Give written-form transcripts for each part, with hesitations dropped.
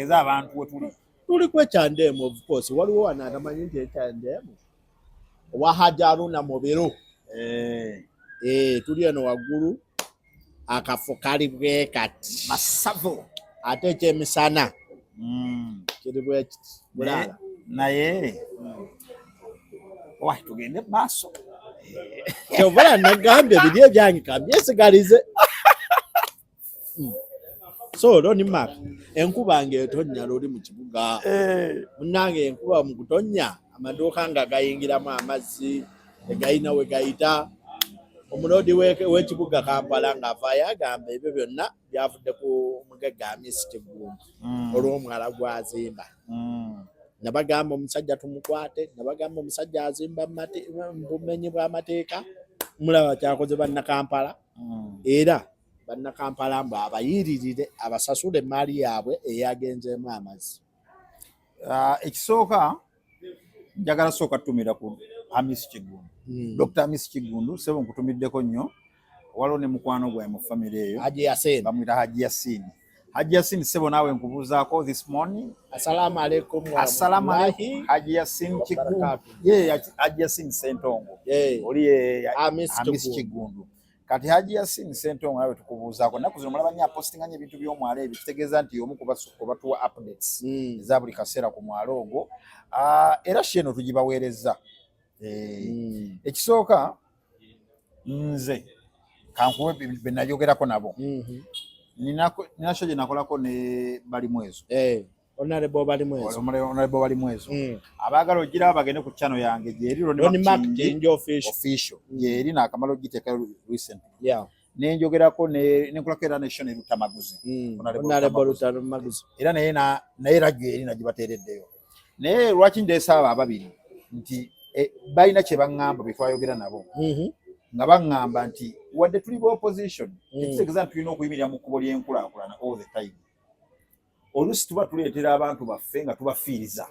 Eza abantu we tuli. Tuli ku H&M, of course. Waliwo wano atamanyi nti H&M owa Haji Aruna Mubiru? Eh. Eh, tuli eno waggulu, akafo kali bwe kati. Masavu. Ate ekyemisana kiri bwe kiti bulaala. Naye wa tugende maaso. Kyova nagambye biri ebyange kambyesigalize. So Ronnie Mark, enkuba ng'etonnya luli mu kibuga. Munnange, enkuba mu kutonnya, amaduuka nga gayingiramu amazzi, tegayina we gayita. Omuloodi w'ekibuga Kampala ng'avaayo agamba ebyo byonna byavudde ku mugagga Amisi Kiggundu olw'omwala gw'azimba. Nabagamba omusajja tumukwate, nabagamba omusajja azimba mu bumenyi bw'amateeka. Mulaba kyakoze Bannakampala. Era Bannakampala mbu abayiririre, abasasule emaali yaabwe eyagenzeemu amazzi. Ah, ekisooka njagala sooka tutumira ku Hamis Kiggundu. Dr Hamis Kiggundu, sebo, nkutumiddeko nnyo. Waliwo ne mukwano gwawe mu famire eyo. Haji Yasin. Bamwita Haji Yasin. Haji Yasin, sebo, naawe nkubuuzaako this morning. Assalamu alaikum. Assalamu alaikum. Warahmatullahi Haji Yasin Kiggundu. wabarakatuh. Ye Haji Yasin Sentongo. Oli ye Hamis Hamis Kiggundu. Kiggundu. Kati Haji Yasin Sentongo, nawe tukubuuzaako. Ennaku zino mulaba nnyo apostinga nnyo ebintu by'omwalo ebyo, kitegeeza nti omu ku batuwa updates eza buli kaseera ku mwalo ogwo. Ah, era shi eno tugibaweereza. Eh, ekisooka nze kankuwe be nayogerako nabo. Nina show gye nakolako ne Balimwezo. Eh, Honorable Balimwezo. Honorable Balimwezo. Abaagala ogiraba bagende ku channel yange, gyeri. Ronnie Ronnie Mark Kingi Kingi Official. Official gyeri, naakamala ogiteekayo recent. Nenjogerako nenkolako era ne show ne Lutamaguzi. Honorable Honorable Lutamaguzi. Lutamaguzi. Era naye naye era gyeri, nagibateereddeyo. Naye lwaki ndeesa abo ababiri nti balina kye baŋŋamba bye twayogera nabo, nga baŋŋamba nti wadde tuli ba opposition, tekitegeeza nti tulina okuyimirira mu kkubo ly'enkulaakulana all the time. Oluusi tuba tuleetera abantu baffe nga tubafiiriza.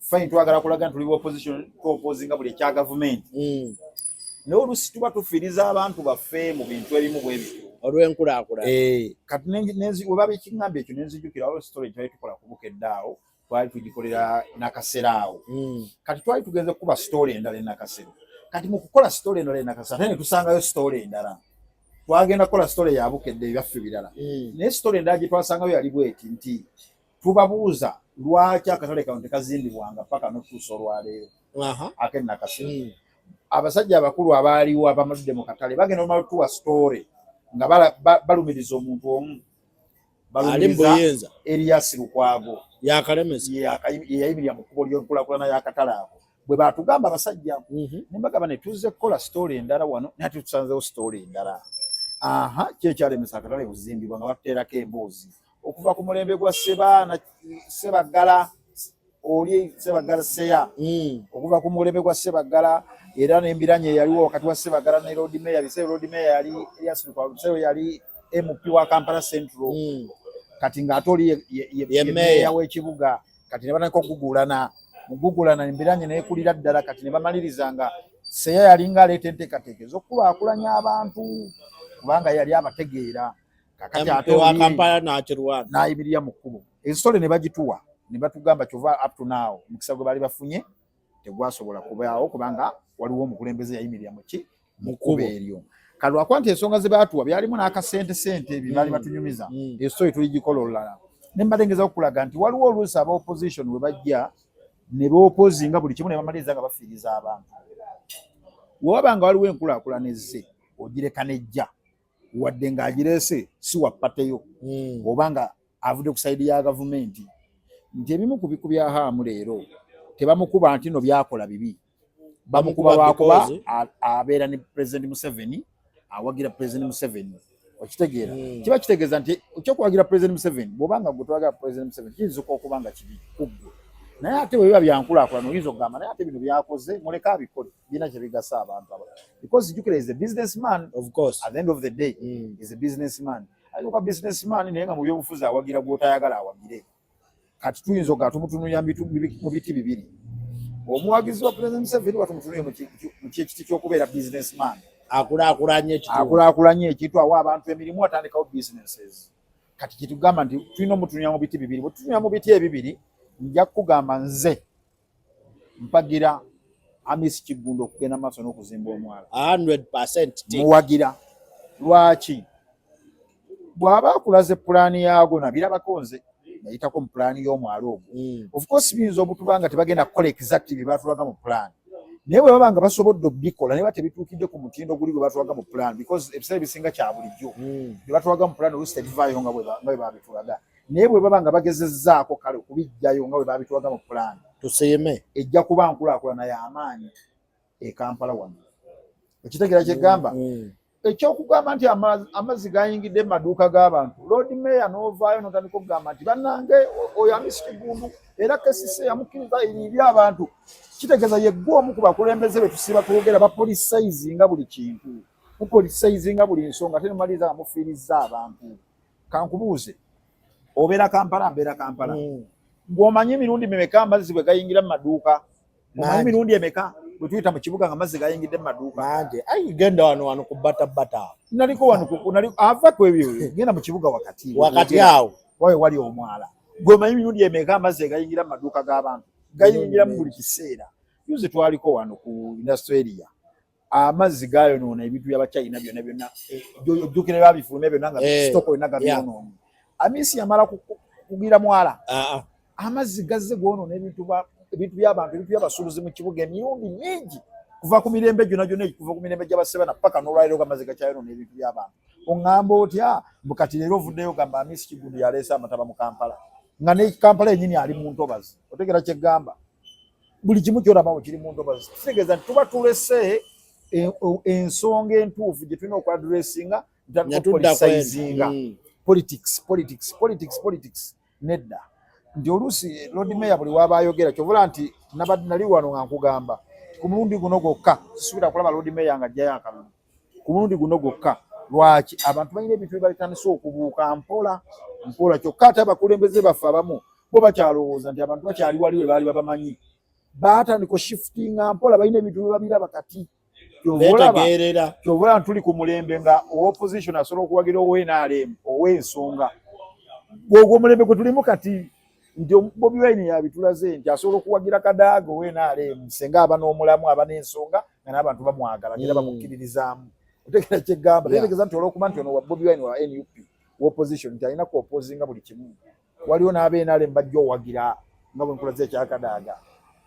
Fine, twagala kulaga nti tuli ba opposition, tuopposinga buli ekya gavumenti, naye oluusi tuba tufiiriza abantu baffe mu bintu ebimu bwe bityo olw'enkulaakulana. Eh, kati we babikiŋŋambye ekyo, nenzijukira waliwo story twali tukola ku Bukedde awo, twali tugikolera Nakasero awo. Kati twali tugenze kukuba story endala e Nakasero. Kati mu kukola story endala e Nakasero, ate ne tusangayo story endala. Twagenda kukola story ya Bukedde, ebyaffe birala, naye story endala gye twasangayo yali bweti nti tubabuuza lwaki akatale kano tekazimbibwanga paka n'okutuusa olwaleero, ak'e Nakasero. Abasajja abakulu abaaliwo abamaludde mu katale bagenda omala tuwa story nga balumiriza omuntu omu. Ali mu Balumiriza buyinza. Erias Lukwago. Yakalemesa. Ye yayimirira mu kkubo ly'enkulaakulana y'akatale ako, bwe batugamba abasajja. Ne mbagamba ne tuzze kukola story endala wano, naye ate tusanzewo story endala. Aha, ki ekyalemesa akatale buzimbibwa? Nga batuteerako emboozi okuva ku mulembe gwa Sebaana Sebaggala, oli Sebaggala Seya. Okuva ku mulembe gwa Sebaggala, era n'embiranye eyaliwo wakati wa Sebaggala ne Lord Mayor. Biseera Lord Mayor yali Erias Lukwago, biseera yali MP wa Kampala Central. Kati ng'ate oli Ye ye mayor. meeya w'ekibuga. Kati ne batandika okugugulana mugugulana, embiranye neekulira ddala. Kati ne bamaliriza nga Seya yalinga aleeta enteekateeka ez'okukulaakulanya abantu, kubanga yali abategeera. Kakati ate MP wa oli Kampala n'akirwana. N'ayimirira mu kkubo, ensitole ne bagituwa, ne batugamba kyova up to now omukisa gwe baali bafunye tegwasobola kubaawo, kubanga waliwo omukulembeze yayimirira muki mu kkubo eryo. Kalwakuba nti ensonga ze baatuwa byalimu n'akasente sente ebyo baali batunyumiza. Esitole tuligikola olulala. Ne mbadde ngezaako okulaga nti waliwo oluusi aba opposition we bajja ne beopposinga buli kimu, ne bamaliriza nga bafiiriza abantu. Wewaba nga waliwo enkulaakulana ezze, ogireka nejja, wadde ng'agireese si wa party yo, oba nga avudde ku side ya gavumenti, nti ebimu ku biku bya Haamu leero tebamukuba nti no byakola bibi, bamukuba lwakuba abeera ne President Museveni, awagira President Museveni. Okitegeera? Kiba kitegeeza nti ekyokuwagira President Museveni, bw'obanga gwe twagala President Museveni, kiyinza okuba nga kibi kuggwe, naye ate bwe biba byankulaakulana, oyinza okugamba naye ate bino byakoze muleke abikole, birina kye bigasa abantu abalala, because jjukira is a businessman. Of course. At the end of the day, is a businessman. Ayinza okuba businessman naye nga mu byobufuzi awagira gw'otayagala awagire. Kati tuyinza okugaa tumutunulira mu biti bibiri: omuwagizi wa President Museveni, oba tumutunulire mu kyekiti ky'okubeera businessman. Akulaakulanya ekitundu. Akulaakulanya ekintu, awa abantu emirimu, atandikawo businesses. Kati kyetugamba nti tulina omutunira mu biti bibiri. Bwe tutunira mu biti ebibiri, nja kukugamba nze mpagira Hamis Kiggundu okugenda maaso n'okuzimba omwala. 100% tick. Muwagira. Lwaki? Bw'aba akulaze pulaani yaago, nabirabako nze, nayitako mu pulaani y'omwala ogwo. Of course biyinza obutuba nga tebagenda kukola exactly bye batulaga mu pulaani, naye bwe baba nga basobodde obikola, naye batebituukidde ku mutindo guli gwe batulaga mu pulaani, because ebiseera ebisinga kya bulijjo bye batulaga mu pulaani oluusi tebivaayo nga bwe babitulaga. Naye bwe baba nga bagezezzaako kale okubijjayo nga bwe babitulaga mu pulaani, tusiime. Ejja kuba nkulaakulana y'amaanyi e Kampala wano. Okitegeera kyegamba? Ekyokugamba nti amazzi gayingidde mu maduuka g'abantu, Lord Mayor n'ovaayo n'otandika okugamba nti bannange, oyo Hamisi Kiggundu era KCC yamukkiriza eriibye abantu, kitegeeza yeggwe omu ku bakulembeze be tusiba twogera bapoliticizinga buli kintu, mupoliticizinga buli nsonga, ate nemaliriza nga mufiirizza abantu. Kankubuuze, obeera Kampala, mbeera Kampala, ng'omanyi emirundi mimeka amazzi bwe gayingira mu maduuka? Omanyi Mangi. emirundi emeka bwe tuyita mu kibuga nga amazzi gayingidde mu maduuka? Mangi. Ayi, genda wano ku Bata Bata. Naliko wano ava ku ebyo, genda mu kibuga wakati. Wakati awo. Wawe wali omwala. Gwe omanyi emirundi emeka amazzi egayingira mu maduuka g'abantu? Gayingiramu buli kiseera. Juzi twaliko wano ku industrial area, amazzi gayonoona ebintu by'abachina byonna byonna. Ojjukira babifulumya byonna nga stock yonna gabyonoona. Amisi yamala kugira mwala. Ah, ah. Amazzi gazze goonoona ebintu by'abantu, ebintu by'abasuubuzi mu kibuga emirundi mingi, kuva ku mirembe gyonna gyonna, kuva ku mirembe gy'abasebana paka n'olwaliro, amazzi gakyayonoona ebintu by'abantu. Oŋŋamba otya mbu kati leero ovuddeyo gamba Amisi Kiggundu yaleese amataba mu Kampala, nga ne Kampala yennyini ali mu ntobazi? Otegeera kyeggamba? Buli kimu kyolabawo kiri mu ntobazi. Kitegeeza nti tuba tulese ensonga entuufu gye tulina okwaddressinga. Netudda ku Politicizinga politics, politics, politics, politics. Nedda, nti oluusi Lord Mayor buli waba ayogera, kyovula nti nabadde nali wano nga nkugamba ku mulundi guno gwokka sisuubira kulaba Lord Mayor nga ajjayo akalulu ku mulundi guno gwokka. Lwaki? Abantu balina ebintu bye balitandise okubuuka mpola mpola. Kyokka ate abakulembeze baffe abamu bo bakyalowooza nti abantu bakyali wali we baali babamanyi. Baatandika oshiftinga mpola, balina ebintu bye babiraba kati. Kyova olaba Betegeerera. Kyova olaba tuli ku mulembe nga opposition asobola okuwagira owa NRM ow'ensonga. Gwogwo omulembe gwe tulimu kati, nti Bobi Wine yabitulaze nti asobola okuwagira Kadaaga owa NRM senga aba n'omulamu, aba n'ensonga, nga n'abantu bamwagala era bamukkiririzaamu. Otegeera kyeggamba? Tegeeza nti olwokuba nti ono wa Bobi Wine wa NUP wa opposition, nti alina ku opposinga buli kimu. Waliwo n'aba NRM bajja owagira nga bwe nkulaze ekya Kadaaga,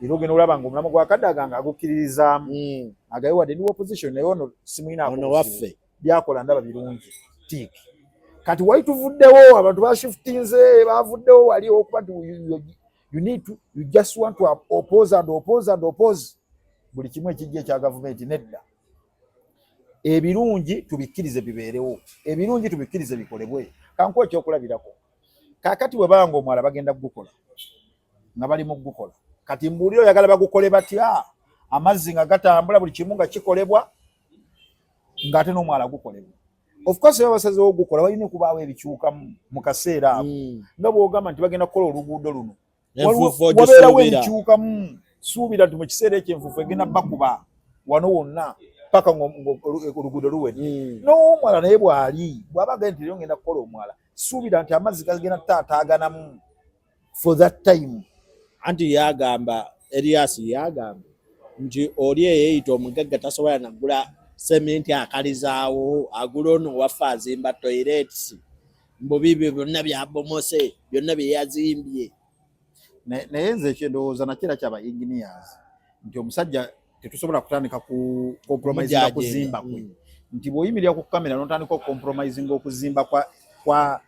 era ogenda olaba nga omulamu gwa Kadaaga ng'agukkiririzaamu, agaye wadde ndi opposition, naye ono simuyinaako Ono buzibu. Waffe. Byakola ndaba birungi tick. Kati wali tuvuddewo, abantu bashiftinze, bavuddewo wali okuba nti you need to, you just want to oppose and oppose and oppose buli kimu ekijja ekya gavumenti. Nedda, ebirungi tubikkirize bibeerewo, ebirungi tubikkirize bikolebwe. Kankuwa ekyokulabirako. Kaakati bwe banga omwala bagenda kugukola, nga bali mu kugukola kati, mbuulire, oyagala bagukole batya amazzi nga gatambula, buli kimu nga kikolebwa, ng'ate n'omwala gukolebwa? Of course baba basazeewo ogukola, balina okubaawo ebikyukamu mu kaseera ako. Nga bw'ogamba nti bagenda kukola oluguudo luno, Enfuufu wabeerawo ogisuubira. ebikyukamu. Suubira nti mu kiseera ekyo enfuufu egenda bakuba wano wonna paka oluguudo luwedde. N'omwala naye bw'ali bw'aba agenda nti leero ngenda kukola omwala, suubira nti amazzi gagenda kutaataaganamu for that time. Anti yagamba, Erias yagamba nti oli eyeeyita omugagga tasobola nagula sementi akalizaawo, agula ono waffe azimba toilets, mbu bibyo byonna byabomose, byonna bye yazimbye. Naye nze ekyendowooza nakyo era kyaba engineers nti omusajja tetusobola kutandika ku compromisinga Mujajinga. kuzimba kwe, nti bw'oyimirira ku kamera n'otandika okucompromisinga okuzimba kwa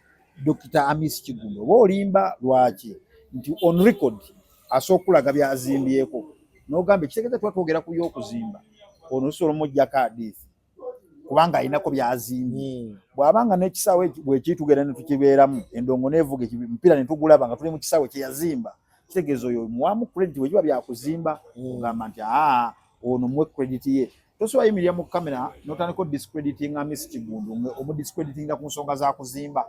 Dr. Amis Kiggundu, oba olimba. Lwaki? Nti on record asobola okulaga byazimbyeko n'ogamba ekitegeeza tuba twogera ku by'okuzimba, ono osobola omuggyako adiisi kubanga alinako by'azimbye. Bw'abanga n'ekisaawe bwekiri tugenda ne tukibeeramu, endongo neevuga omupiira ne tugulaba nga tuli mu kisaawe kye yazimba, kitegeeza oyo muwamu credit. Bwe kiba byakuzimba, ogamba nti aa, ono muwe credit ye. Tosobola yimirira mu kamera n'otandika odiscreditinga Miss Kiggundu nga omudiscreditinga ku nsonga za kuzimba.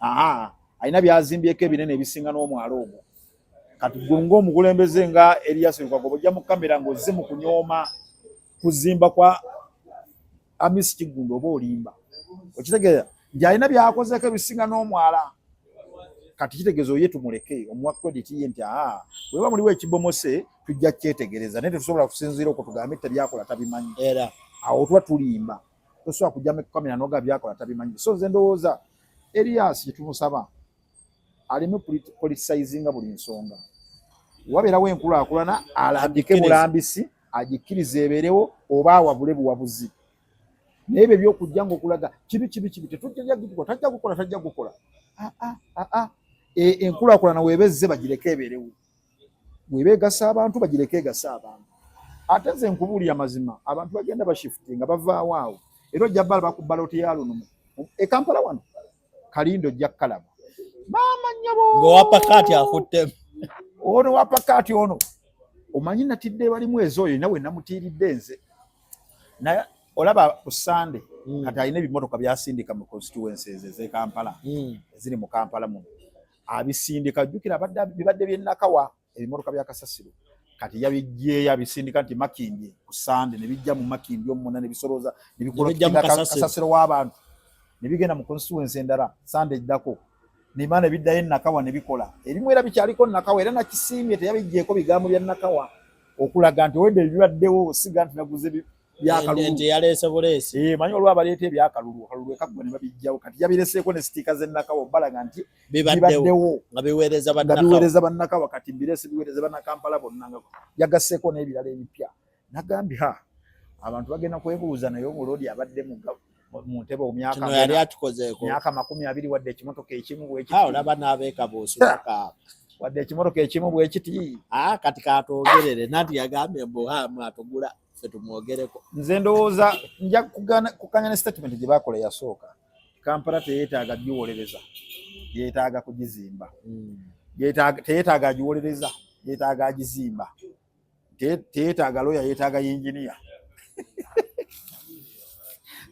Aa, alina byazimbyeko ebinene ebisinga n'omwalo ogwo. Kati gwe ng'omukulembeze nga Erias Lukwago, bw'ojja mu kamera ng'ozze mu kunyooma kuzimba kwa Amis Kiggundu, oba olimba. Okitegeera? Nti alina byakozeeko ebisinga n'omwala. Kati kitegeeza oye tumuleke, omuwa credit ye nti aa weba muliwo ekibomose tujja kyetegereza, naye tetusobola kusinziira okwo tugambe tebyakola tabimanyi. Era awo tuba tulimba, tosobola kujja mu kamera n'ogamba byakola tabimanyi. So nze ndowooza Erias kyetumusaba aleme politicizinga buli nsonga. Wabeerawo enkulaakulana alambike bulambisi, agikkirize ebeerewo oba awabule buwabuzi. Naye ebyo ebyokujja nga okulaga kibi kibi kibi tetujja gukola, tajja gukola, tajja gukola. Enkulaakulana weeba ezze bagireke ebeerewo, weeba egasa abantu bagireke egasa abantu. Ate nze nkubuulira mazima, abantu bagenda bashiftinga bavaawo awo, era ojja balaba ku ballot ya luno e Kampala wano Kalindo ojja kukalaba maama nnyabo ng'owapakaati akuttemu ono wapakaati ono omanyi natidde balimu ezo oyo nawe namutiiridde nze. Naye olaba ku Sande kati alina ebimotoka byasindika mu constituencies ez'e Kampala eziri mu Kampala muno abisindika. Jjukira bibadde by'e Nakawa ebimotoka bya kasasiro, kati yabiggyeyo abisindika nti Makindye ku Sande ne bijja mu Makindye omuna ne bisolooza ne bijja mu bikola kasasiro. Kasasiro w'abantu ne bigenda mu constituency endala. Sande eddako nimala ne biddayo e Nakawa ne bikola ebimu, era bikyaliko Nakawa. Era nakisiimye teyabiggyeeko bigambo bya Nakawa okulaga nti owedde ebibaddewo siga nti naguze byakalulu nti yaleese buleesi. Eh, manyi olwa baleeta ebyakalulu, akalulu ekaggwa ne babijjawo. Kati yabireseeko ne sticker z'e Nakawa balaga nti bibaddewo bibaddewo nga biweereza nga bannakawa. Biweereza bannakawa. Kati mbireese biweereza bannakampala bonna nga yagasseeko n'ebirala ebipya. Nagambye ha abantu bagenda kwebuuza naye omuloodi abadde mu ntebe omyaka Kino yali atukozeeko myaka 20 wadde ekimotoka ekimu ha bwekiti olaba n'abeekabuusi bakaaba. Wadde ekimotoka ekimu bwekiti. Ah, kati katwogerere nanti yagambye mbu ha mwatugula ffe tumwogereko. Nze ndowooza nja kukanya ne statement gye bakola eyasooka. Kampala teyeetaaga giwolereza, yeetaaga kugizimba. Teyeetaaga agiwolereza, yeetaaga agizimba. Teyeetaaga lawyer, yeetaaga yinginiya.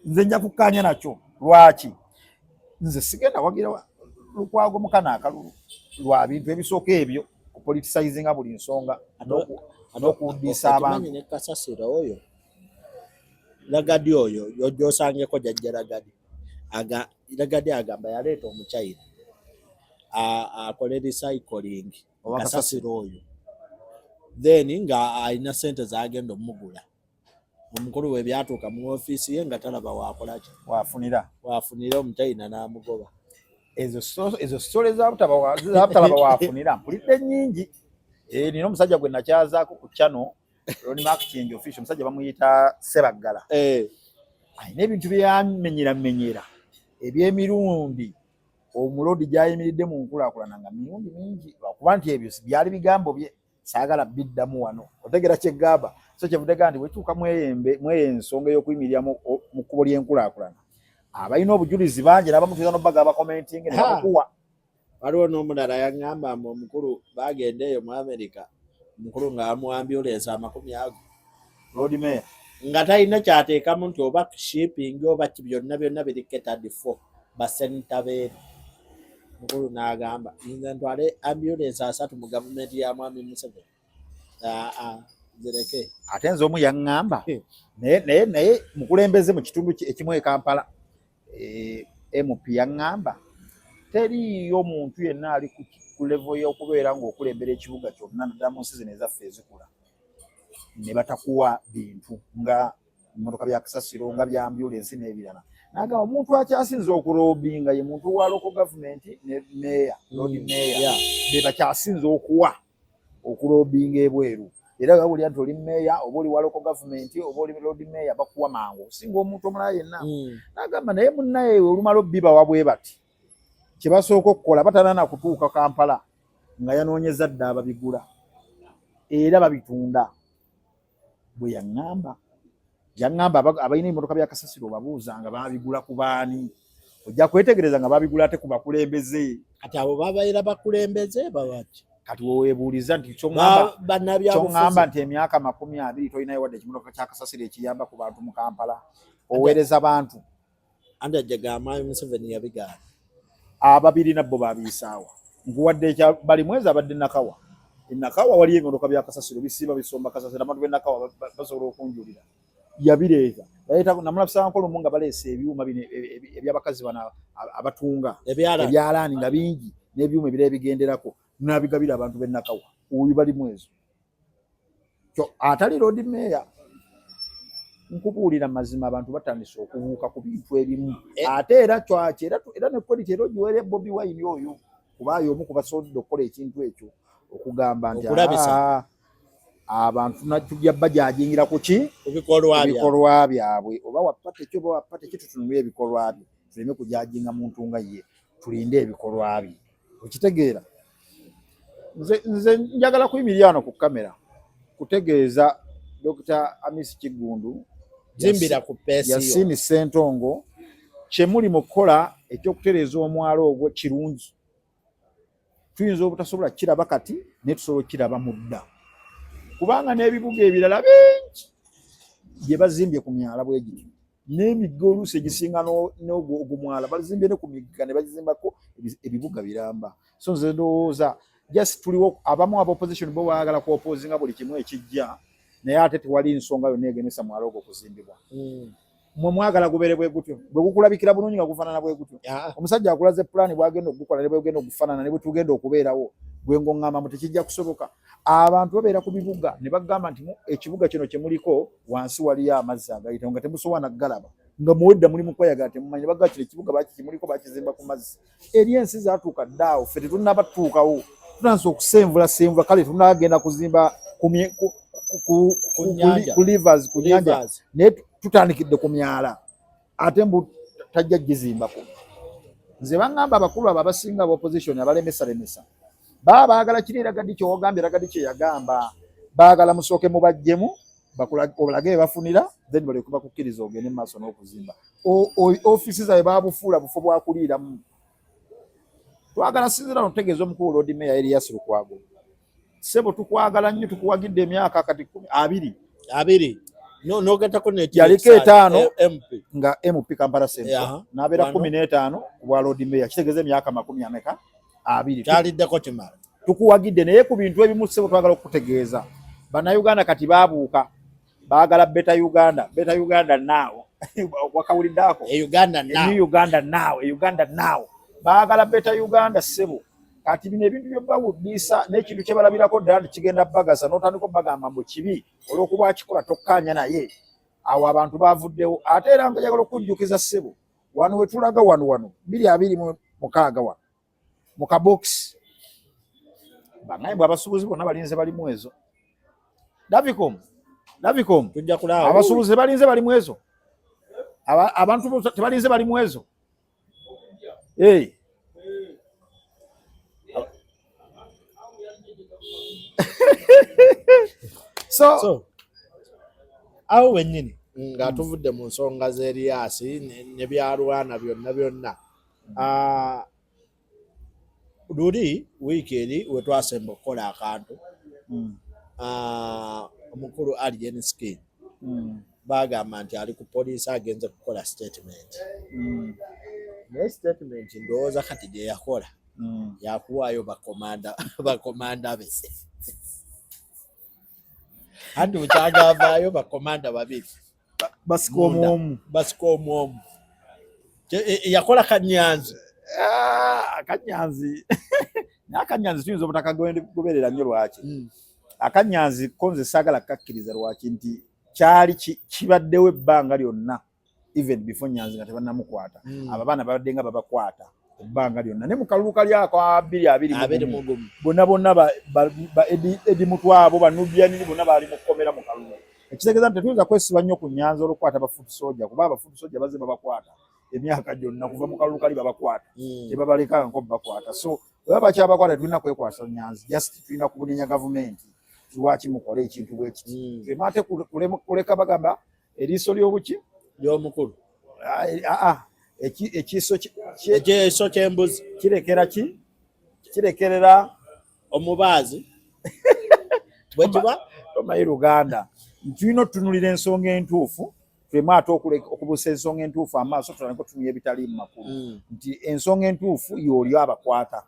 Nze nja kukkaanya nakyo. Lwaki nze sigenda wagira Lukwago mukana akalulu? Lwa bintu ebisooka ebyo kupoliticizinga buli nsonga n'okuwuddisa abantu. Okimanyi ne kasasiro oyo Ragadi oyo ojja osangeko jjajja Ragadi aga Ragadi agamba yaleeta omuchina akole recycling Owa kasasiro oyo, then nga alina sente zagenda omugula. Omukulu we byatuuka mu ofiisi ye nga talaba wakolaki wafunira wafunira omuchina n'amugoba. Ezo story zabutalaba wafunira mpulidde nnyingi. Eh, nina omusajja gwe nakyazaako ku channel Ronnie Mark Change Official, omusajja bamuyita Sebaggala. Alina ebintu byeyamenyeramenyera eby'emirundi omuloodi gy'ayimiridde mu nkulaakulana nga mirundi mingi, lwakuba nti ebyo byali bigambo bye saagala biddamu wano. Otegera kyeggamba? So kyevudde nti bwetuuka mweyo ensonga ey'okuyimirira mu kkubo ly'enkulaakulana, abalina obujulizi bangi n'abamu tuyinza n'obbaga abakomentinga ne Ha. babukuwa. Waliwo n'omulala yaŋŋamba mbu omukulu bagenda eyo mu America, omukulu nga amuwa ambulensi 20 ago. Lord Mayor. Nga talina kyateekamu nti oba shipping oba ki, byonna byonna biri catered for basenita beeri. Mukulu n'agamba nze ntwale ambulensi 30 mu gavumenti ya mwami Museveni? Aa, zireke. Ate nze omu yaŋŋamba naye mukulembeze mu kitundu ekimu e Kampala, MP yaŋŋamba teriiyo muntu yenna ali ku level y'okubeera ng'okulembera ekibuga kyonna naddala mu nsi zino ezaffe ezikula ne batakuwa bintu nga ebimotoka bya kasasiro nga bya ambulensi n'ebirala. N'agamba omuntu akyasinze okulobbyinga ye muntu wa local government ne meeya, lord mayor, be bakyasinze okuwa okulobbyinga ebweru. Era bawulira nti oli meeya oba oli wa local government oba oli lord mayor, bakuwa mangu osinga omuntu omulala yenna. N'agamba naye munnaye olumala obbibawa bwe bati kye basooka okukola batana na kutuuka Kampala nga yanoonyeza dda ababigula era babitunda. Bwe yaŋŋamba, yaŋŋamba abalina ebimotoka bya kasasiro obabuuza nga babigula ku baani, ojja kwetegereza nga babigula ate ku bakulembeze. Kati abo babaira bakulembeze babaki? Kati weweebuuliza nti kyoŋŋamba Bannabyabufuzi. Nti emyaka 20 tolinayo wadde ekimotoka kya kasasiro ekiyamba ku bantu mu Kampala, oweereza bantu. Anti ajjaga mwami Museveni yabigaana. Ababiri nabbo babiyisaawa. Nkuwadde ekya bali mwezi abadde Nakawa. Enakawa waliyo ebimotoka bya kasasiro bisiiba bisomba kasasiro. Abantu b'enakawa basobola okunjulira. Yabireeta, yaleeta namulabisanga lumu nga baleese ebyuma bino ebyabakazi bano abatunga ebyalaani nga bingi n'ebyuma ebirala ebigenderako, nabigabira abantu b'e Nakawa. Oyo balimu ezo atali Lord Mayor. Nkubuulira mazima, abantu batandise okubuuka ku bintu ebimu. Ate era kyaki, era ne credit era ogiwere Bobi Wine oyo, kubaayo omu kubasobodde okukola ekintu ekyo, okugamba nti abantu tujja bajajingira ku ki? Bikolwa byabwe. Oba wa party ki, oba wa party ki, tutunule ebikolwa bye, tuleme kujajinga muntu nga ye, tulinde ebikolwa bye. Okitegeera? Nze njagala kuyimirira wano ku kamera kutegeeza Dr. Amis Kiggundu, Yasini Sentongo, kyemuli mu kukola ekyokutereeza omwalo ogwo kirungi. Tuyinza obutasobola kiraba kati, naye tusobola okukiraba mu dda, kubanga n'ebibuga ebirala bingi bye bazimbye ku myala bwe gityo n'emigga, oluusi egisinga n'ogwo ogumwala bazimbye ne ku migga ne bagizimbako ebibuga biramba. So nze ndowooza just tuliwo abamu aba opposition bo baagala ku opposinga buli kimu ekijja, naye ate tewali nsonga yonna egemesa mwala ogwo kuzimbibwa. Mwe mwagala gubeere bwe gutyo, bwe gukulabikira bulungi nga gufaanana bwe gutyo. Omusajja akulaze pulaani bwagenda okugukola ne bwegenda okufaanana ne bwe tugenda okubeerawo, gwe ng'oŋŋamba mu tekijja kusoboka. Abantu babeera ku bibuga ne bagamba nti ekibuga kino kye muliko wansi waliyo amazzi agayitawo nga temusobola naggalaba, nga muwedda muli mu kweyagala temumanyi. Ne bagamba kino ekibuga kimuliko bakizimba ku mazzi. Eri ensi zatuuka ddaawo, ffe tetunnaba tutuukawo, tutandise okusenvula senvula. Kale tunagenda kuzimba ku rivers, ku nyanja, naye tutandikidde ku myala, ate mbu tajja gizimbako. Nze baŋŋamba abakulu abo abasinga aba opposition abalemesalemesa baba baagala kiri Ragga Dee kyewogambye, Ragga Dee kyeyagamba, baagala musooke mubajjemu olage bebafunira, then balyoke bakukkiriza ogende mu maaso n'okuzimba. Ofiisi zaabwe babufuula bufo bwakuliiramu. Twagala sinzira nokutegeeza omukulu Lord Mayor Erias Lukwago, ssebo, tukwagala nnyo, tukuwagidde emyaka kati 20. 20 nogatako. Yaliko 5 nga MP Kampala Central, n'abeera 15 ku bwa Lord Mayor, kitegeeza emyaka makumi ameka? 20. Kyaliddeko kimala. Tukuwagidde, naye ku bintu ebimu, ssebo, twagala okukutegeeza Bannayuganda kati baabuuka, baagala better Uganda, better Uganda now. Wakawulidde ako? Uganda now. Uganda now, Uganda now. Baagala better Uganda, ssebo. Kati bino ebintu byobawudiisa n'ekintu kye balabirako ddala nti kigenda bagasa, n'otandika obagamba mbu kibi olw'okuba akikola tokkaanya naye, awo abantu bavuddewo. Ate era nga njagala okujjukiza, ssebo, wano we tulaga wano wano 2026 wano mu kabokisi bangaye bwe abasuubuzi bonna balinze balimu ezo. Davicom, Davicom, tujja kulaba. Abasuubuzi balinze balimu ezo, abantu tebalinze balimu ezo. Hey. So awo wennyini nga tuvudde mu nsonga z'Erias ne byalwana byonna byonna. Luli wiiki eri we twasemba okukola akantu, omukulu Alien Skin bagamba nti ali ku poliisi agenze kukola statement, naye statement ndowooza kati gye yakola yakuwaayo bakomanda be, anti bukyagavaayo bakomanda babiri. Basika omwomu. Basika omwomu. Yakola Kanyanzi. Ah, Akanyanzi, naye Akanyanzi tuyinza obutakagoberera nnyo. Lwaki? Akanyanzi ko nze saagala kukakkiriza. Lwaki? Nti kyali kibaddewo ebbanga lyonna, even before Nyanzi nga tebannamukwata. Abo abaana babadde nga babakwata ebbanga lyonna, ne mu kalulu kali ako 2021 21. Bonna bonna ba Eddie Mutwe, ba Nubian Li, bonna baali mu kkomera mu kalulu. Ekitegeeza nti tetuyinza kwesiba nnyo ku Nyanzi olw'okukwata ba foot soldier, kuba aba foot soldier bazze babakwata emyaka gyonna, kuva mu kalulu kali babakwata, tebabaleka nko bakwata. So bwe baba bakyabakwata, tetulina kwekwasa Nyanzi, just tulina kubunenya gavumenti, lwaki mukola ekintu bwe kiti? Tuleme ate kuleka bagamba eriiso ly'obuki ly'omukulu. Ah, ah, ekiiso Ekyeso ky'embuzi. Kirekera ki? Kirekerera omubaazi bwe kiba. Tomanyi Luganda. Tulina otutunulira ensonga entuufu, tuleme ate okubuusa ensonga entuufu amaaso, tutandike otutunulira ebitaliimu makulu. Nti ensonga entuufu y'oli abakwata,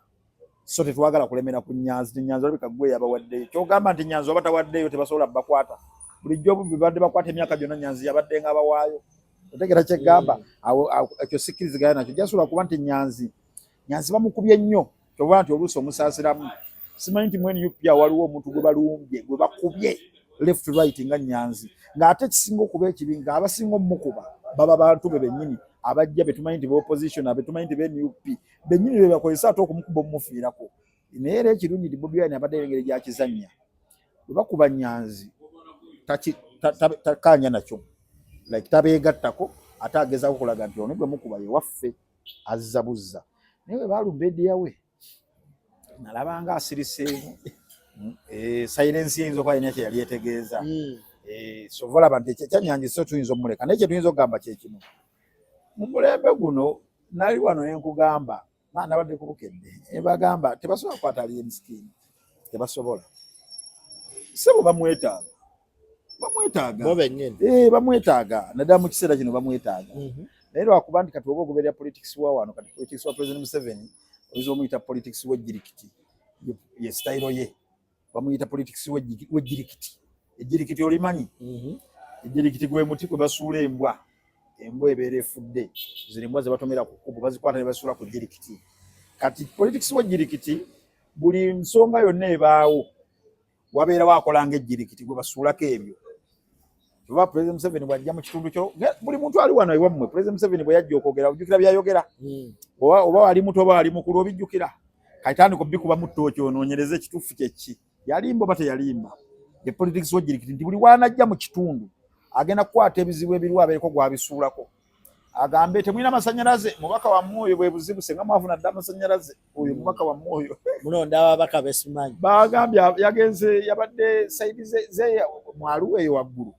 so tetwagala kulemera ku Nyanzi. Ti Nyanzi olabika gwe yabawaddeyo, kyogamba nti Nyanzi oba tawaddeyo tebasobola bakwata. Bulijjo obubbi badde bakwata emyaka gyonna, Nyanzi yabadde nga abawaayo. Otegera kyeggamba? Awo ekyo sikkiriziganya nakyo. Jasobola kuba nti Nyanzi bamukubye nnyo, kyoba nti oluusi omusaasiramu. Simanyi nti mu NUP awo waliwo omuntu gwe balumbye, gwe bakubye left right nga Nyanzi, ng'ate ekisinga okuba ekibi ng'abasinga omumukuba baba bantu be bennyini abajja betumanyi nti opposition, abetumanyi nti be NUP bennyini be bakozesa ate okumukuba omumufiirako. Naye era ekirungi nti Bobi Wine abadde engeri gyakizannya, bwe bakuba Nyanzi takkaanya nakyo, like tabeegattako, ate agezaako okulaga nti ono gwe mukuba ye waffe, azza buzza. Naye bwe baalumba ediyawe nalabanga asiriseemu. Silence eyinza okuba alina kye yali etegeeza. So ova olaba nti ekyanyanji so tuyinza omuleka, naye kye tuyinza okugamba kye kino: mu mulembe guno nali wano ne nkugamba, nabadde ku Bukedde, ne bagamba tebasobola kukwata Alien Skin, tebasobola, sebo bamwetaaga, bamwetaaga. Bo bennyini. Bamwetaaga naddala mu kiseera kino bamwetaaga. Naye lwakuba nti kati oba ogoberera politics wa wano kati, politics wa President Museveni, oyinza omuyita politics w'ejjirikiti, ye style ye bamuyita politics w'ejjirikiti. Ejjirikiti olimanyi? Ejjirikiti gwe muti gwe basuula embwa, embwa ebeera efudde, zino embwa ze batomera ku kkubo bazikwata ne basuula ku jjirikiti. Kati politics w'ejjirikiti, buli nsonga yonna ebaawo wabeerawo akola ng'ejjirikiti gwe basuulako ebyo. Oba President Museveni bw'ajja mu kitundu kyo, buli muntu ali wano ewammwe, President Museveni bwe yajja okwogera, ojjukira byayogera? Oba wali muto oba wali mukulu, obijjukira? Kati tandika obikubamu ttooki onoonyereze ekituufu kyeki, yalimba oba teyalimba. The politics w'ejjirikiti nti buli waanajja mu kitundu agenda kukwata ebizibu ebiriwo abeereko gwabisuulako, agambe temulina masanyalaze, mubaka wammwe oyo bwe buzibu, senga mwafuna dda amasanyalaze, oyo mubaka wammwe oyo. Mulonda ababaka besimanyi. Bagambye yagenze, yabadde side ze mwaluwa eyo waggulu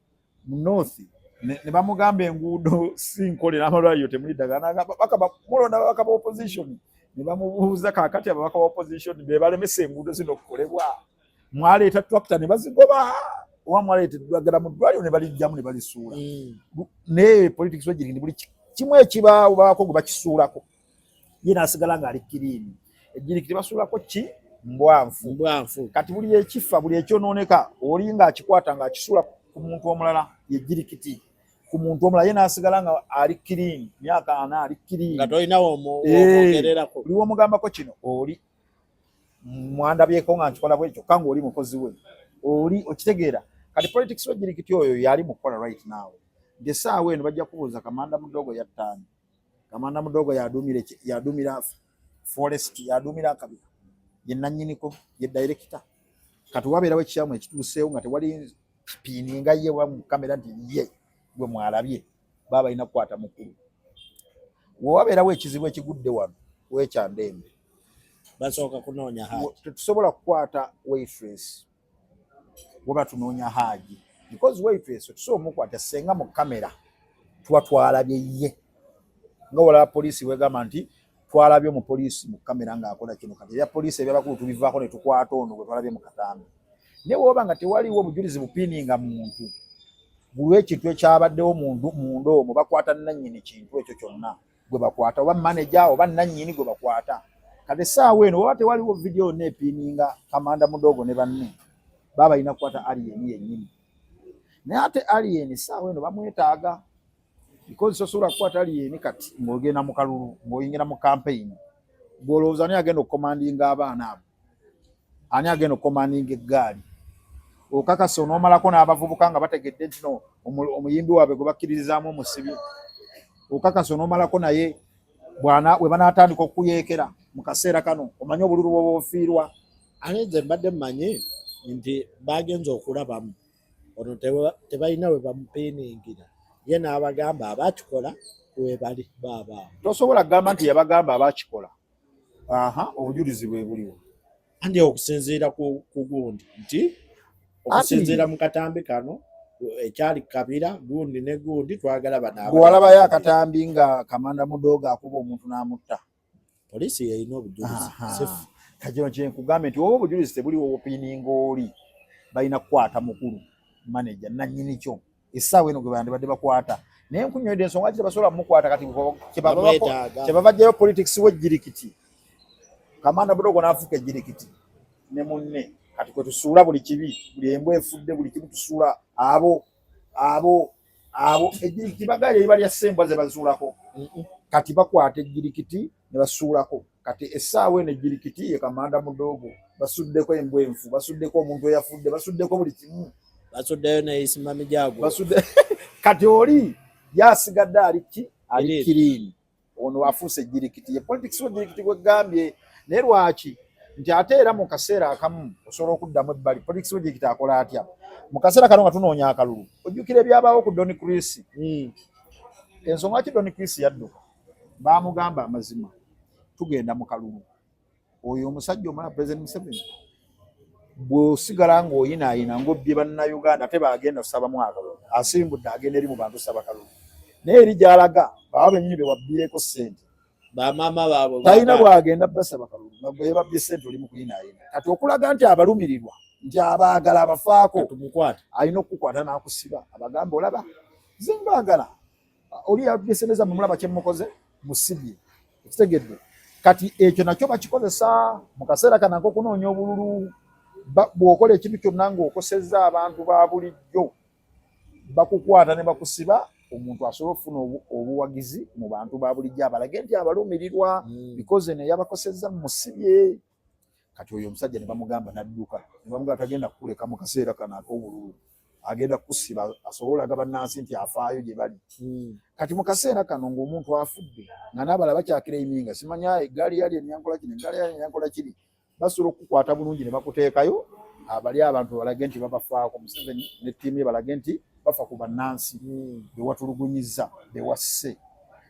mu north, ne bamugamba enguudo si nkole n'amalwaliro temuli ddagala. N'agamba mulonda ababaka ba opposition. Ne bamubuuza, kaakati ababaka ba opposition be balemesa enguudo zino okukolebwa? Mwaleeta tractor ne bazigoba, oba mwaleeta eddagala mu ddwaliro ne balijjamu ne balisuula? Naye politics wegiri nti buli kimu ekibaawo baako gwe bakisuulako, ye n'asigala ng'ali clean. Ejjirikiti basuulako ki? Mbwanfu. Mbwanfu. Kati buli ekifa, buli ekyonooneka, oli ng'akikwata ng'akisuula ku muntu omulala, yejjirikiti ku muntu omulala, ye n'asigala nga ali clean myaka 40 ali clean. Nga tolinawo womwogererako. Buli womugambako kino, oli mwandabyeko nga nkikola bwe, kyokka ng'oli mukozi we oli, okitegeera? Kati politics w'ejjirikiti oyo yali mu kukola right now, nti essaawa eno bajja kubuuza Kamanda Mudogo yattaani, Kamanda Mudogo yaduumira yaduumira forest, yaduumira akabira, ye nannyiniko, ye director. Kati wabeerawo ekikyamu ekituuseewo nga tewali piininga ye wa mu kamera nti ye gwe mwalabye, baba balina kukwata mukulu. Wewabeerawo ekizibu ekigudde wano wekyandembe, basooka kunoonya Haji. Tetusobola kukwata waitress, waba tunoonya Haji, because waitress tusobola omukwata senga mu kamera tuba twalabye ye, nga walaba poliisi wegamba nti twalabye omupoliisi mu kamera ng'akola kino. Kati ebya poliisi ebyabakulu tubivaako ne tukwata ono gwe twalabye mu katambi. Naye woba nga tewaliwo bujulizi bupiininga muntu, buli ekintu ekyabaddewo munda omwo bakwata nannyini kintu ekyo kyonna gwe bakwata, oba manager oba nannyini gwe bakwata. Kati essaawa eno oba tewaliwo vidiyo yonna epiininga Kamanda Mudogo ne banne, baba balina kukwata Alien yennyini. Naye ate Alien essaawa eno bamwetaaga, because tosobola kukwata Alien kati ng'ogenda mu kalulu, ng'oyingira mu campaign. Gw'olowooza ani agenda okukomandinga abaana abo? Ani agenda okukomandinga eggaali? Okakasa onoomalako n'abavubuka nga bategedde nti no omuyimbi waabwe gwe bakkiririzaamu omusibye? Okakasa onoomalako naye bwana bwe banaatandika okuyeekera mu kaseera kano, omanye obululu bwoba ofiirwa? Ate nze mbadde mmanyi nti bagenze okulabamu ono tebalina we bamupiiningira, ye n'abagamba abakikola webali baabaawo. Tosobola kugamba nti yabagamba abakikola. Aha, obujulizi bwe buliwo? Anti okusinziira ku gundi nti okusinziira mu katambi kano ekyali kabira gundi ne gundi twagala bano. Gwe walabayo akatambi nga Kamanda Mudogo akuba omuntu n'amutta? Poliisi yeyina obujulizi. Kati kyenkugambye nti oba obujulizi tebuliwo obupiininga oli, balina kukwata mukulu, manager, nannyini kyo essaawa eno gwe bandibadde bakwata. Naye nkunywedde ensonga ki tebasobola mumukwata kati. Bamwetaaga. Kyebava jjayo politics w'ejjirikiti, Kamanda Budogo n'afuuka ejjirikiti ne munne. Kati kwe tusuula buli kibi, buli embwa efudde, buli kimu tusuula abo abo abo. Ejjirikiti bagaye eriba lya ssembwa ze bazuulako. Kati bakwata ejjirikiti ne basuulako. Kati essaawa eno ejjirikiti ye Kamanda Mudoogo, basuddeko embwa enfu, basuddeko omuntu eyafudde, basuddeko buli kimu. Basuddeyo ne Isima Mijagulo. Basudde. Kati oli yasigadde ali ki? Ali clean. Ono afuuse ejjirikiti ye politics w'ejjirikiti gwegambye. Naye lwaki nti ate era mu kaseera akamu osobola okuddamu ebbali, politics w'ejjirikiti akola atya mu kaseera kano nga tunoonya akalulu? Ojjukira ebyabaawo ku Don Chris. Ensonga ki Don Chris yadduka? Baamugamba amazima, tugenda mu kalulu. Oyo omusajja omulala, President Museveni, bw'osigala ng'oyinaayina ng'obbye Bannayuganda, ate bagenda osabamu akalulu, asimbudde agenda eri mu bantu saba kalulu, naye eri gy'alaga baba bennyini be wabbiireko ssente. Bamaama baabwe. Talina bw'agenda basaba kalulu nga bwe babbye ssente oli mu kuyinaayina. Kati okulaga nti abalumirirwa, nti abaagala, abafaako, alina okukukwata n'akusiba, abagambe, olaba nze mbaagala, oli yabbye ssente zammwe, mulaba kye mukoze, musibye. Ekitegedde kati ekyo nakyo bakikozesa mu kaseera kano ak'okunoonya obululu. Bw'okola ekintu kyonna ng'okosezza abantu ba bulijjo, bakukwata ne bakusiba, omuntu asobole okufuna obuwagizi mu bantu ba bulijjo, abalage nti abalumirirwa. Because eno yabakosezza, musibye. Kati oyo omusajja ne bamugamba n'adduka, ne bamugamba tagenda kukuleka mu kaseera kano ak'obululu, agenda kukusiba asobole olaga bannansi nti afaayo gye bali. Kati mu kaseera kano ng'omuntu afudde nga n'abala bakyaclaiminga, simanya eggaali yali enyankola kino, eggaali yali enyankola kiri, basobola okukukwata bulungi ne bakuteekayo, abali abantu balage nti babafaako. Museveni ne ttiimu ye balage nti bafa ku bannansi bewatulugunyiza, bewasse.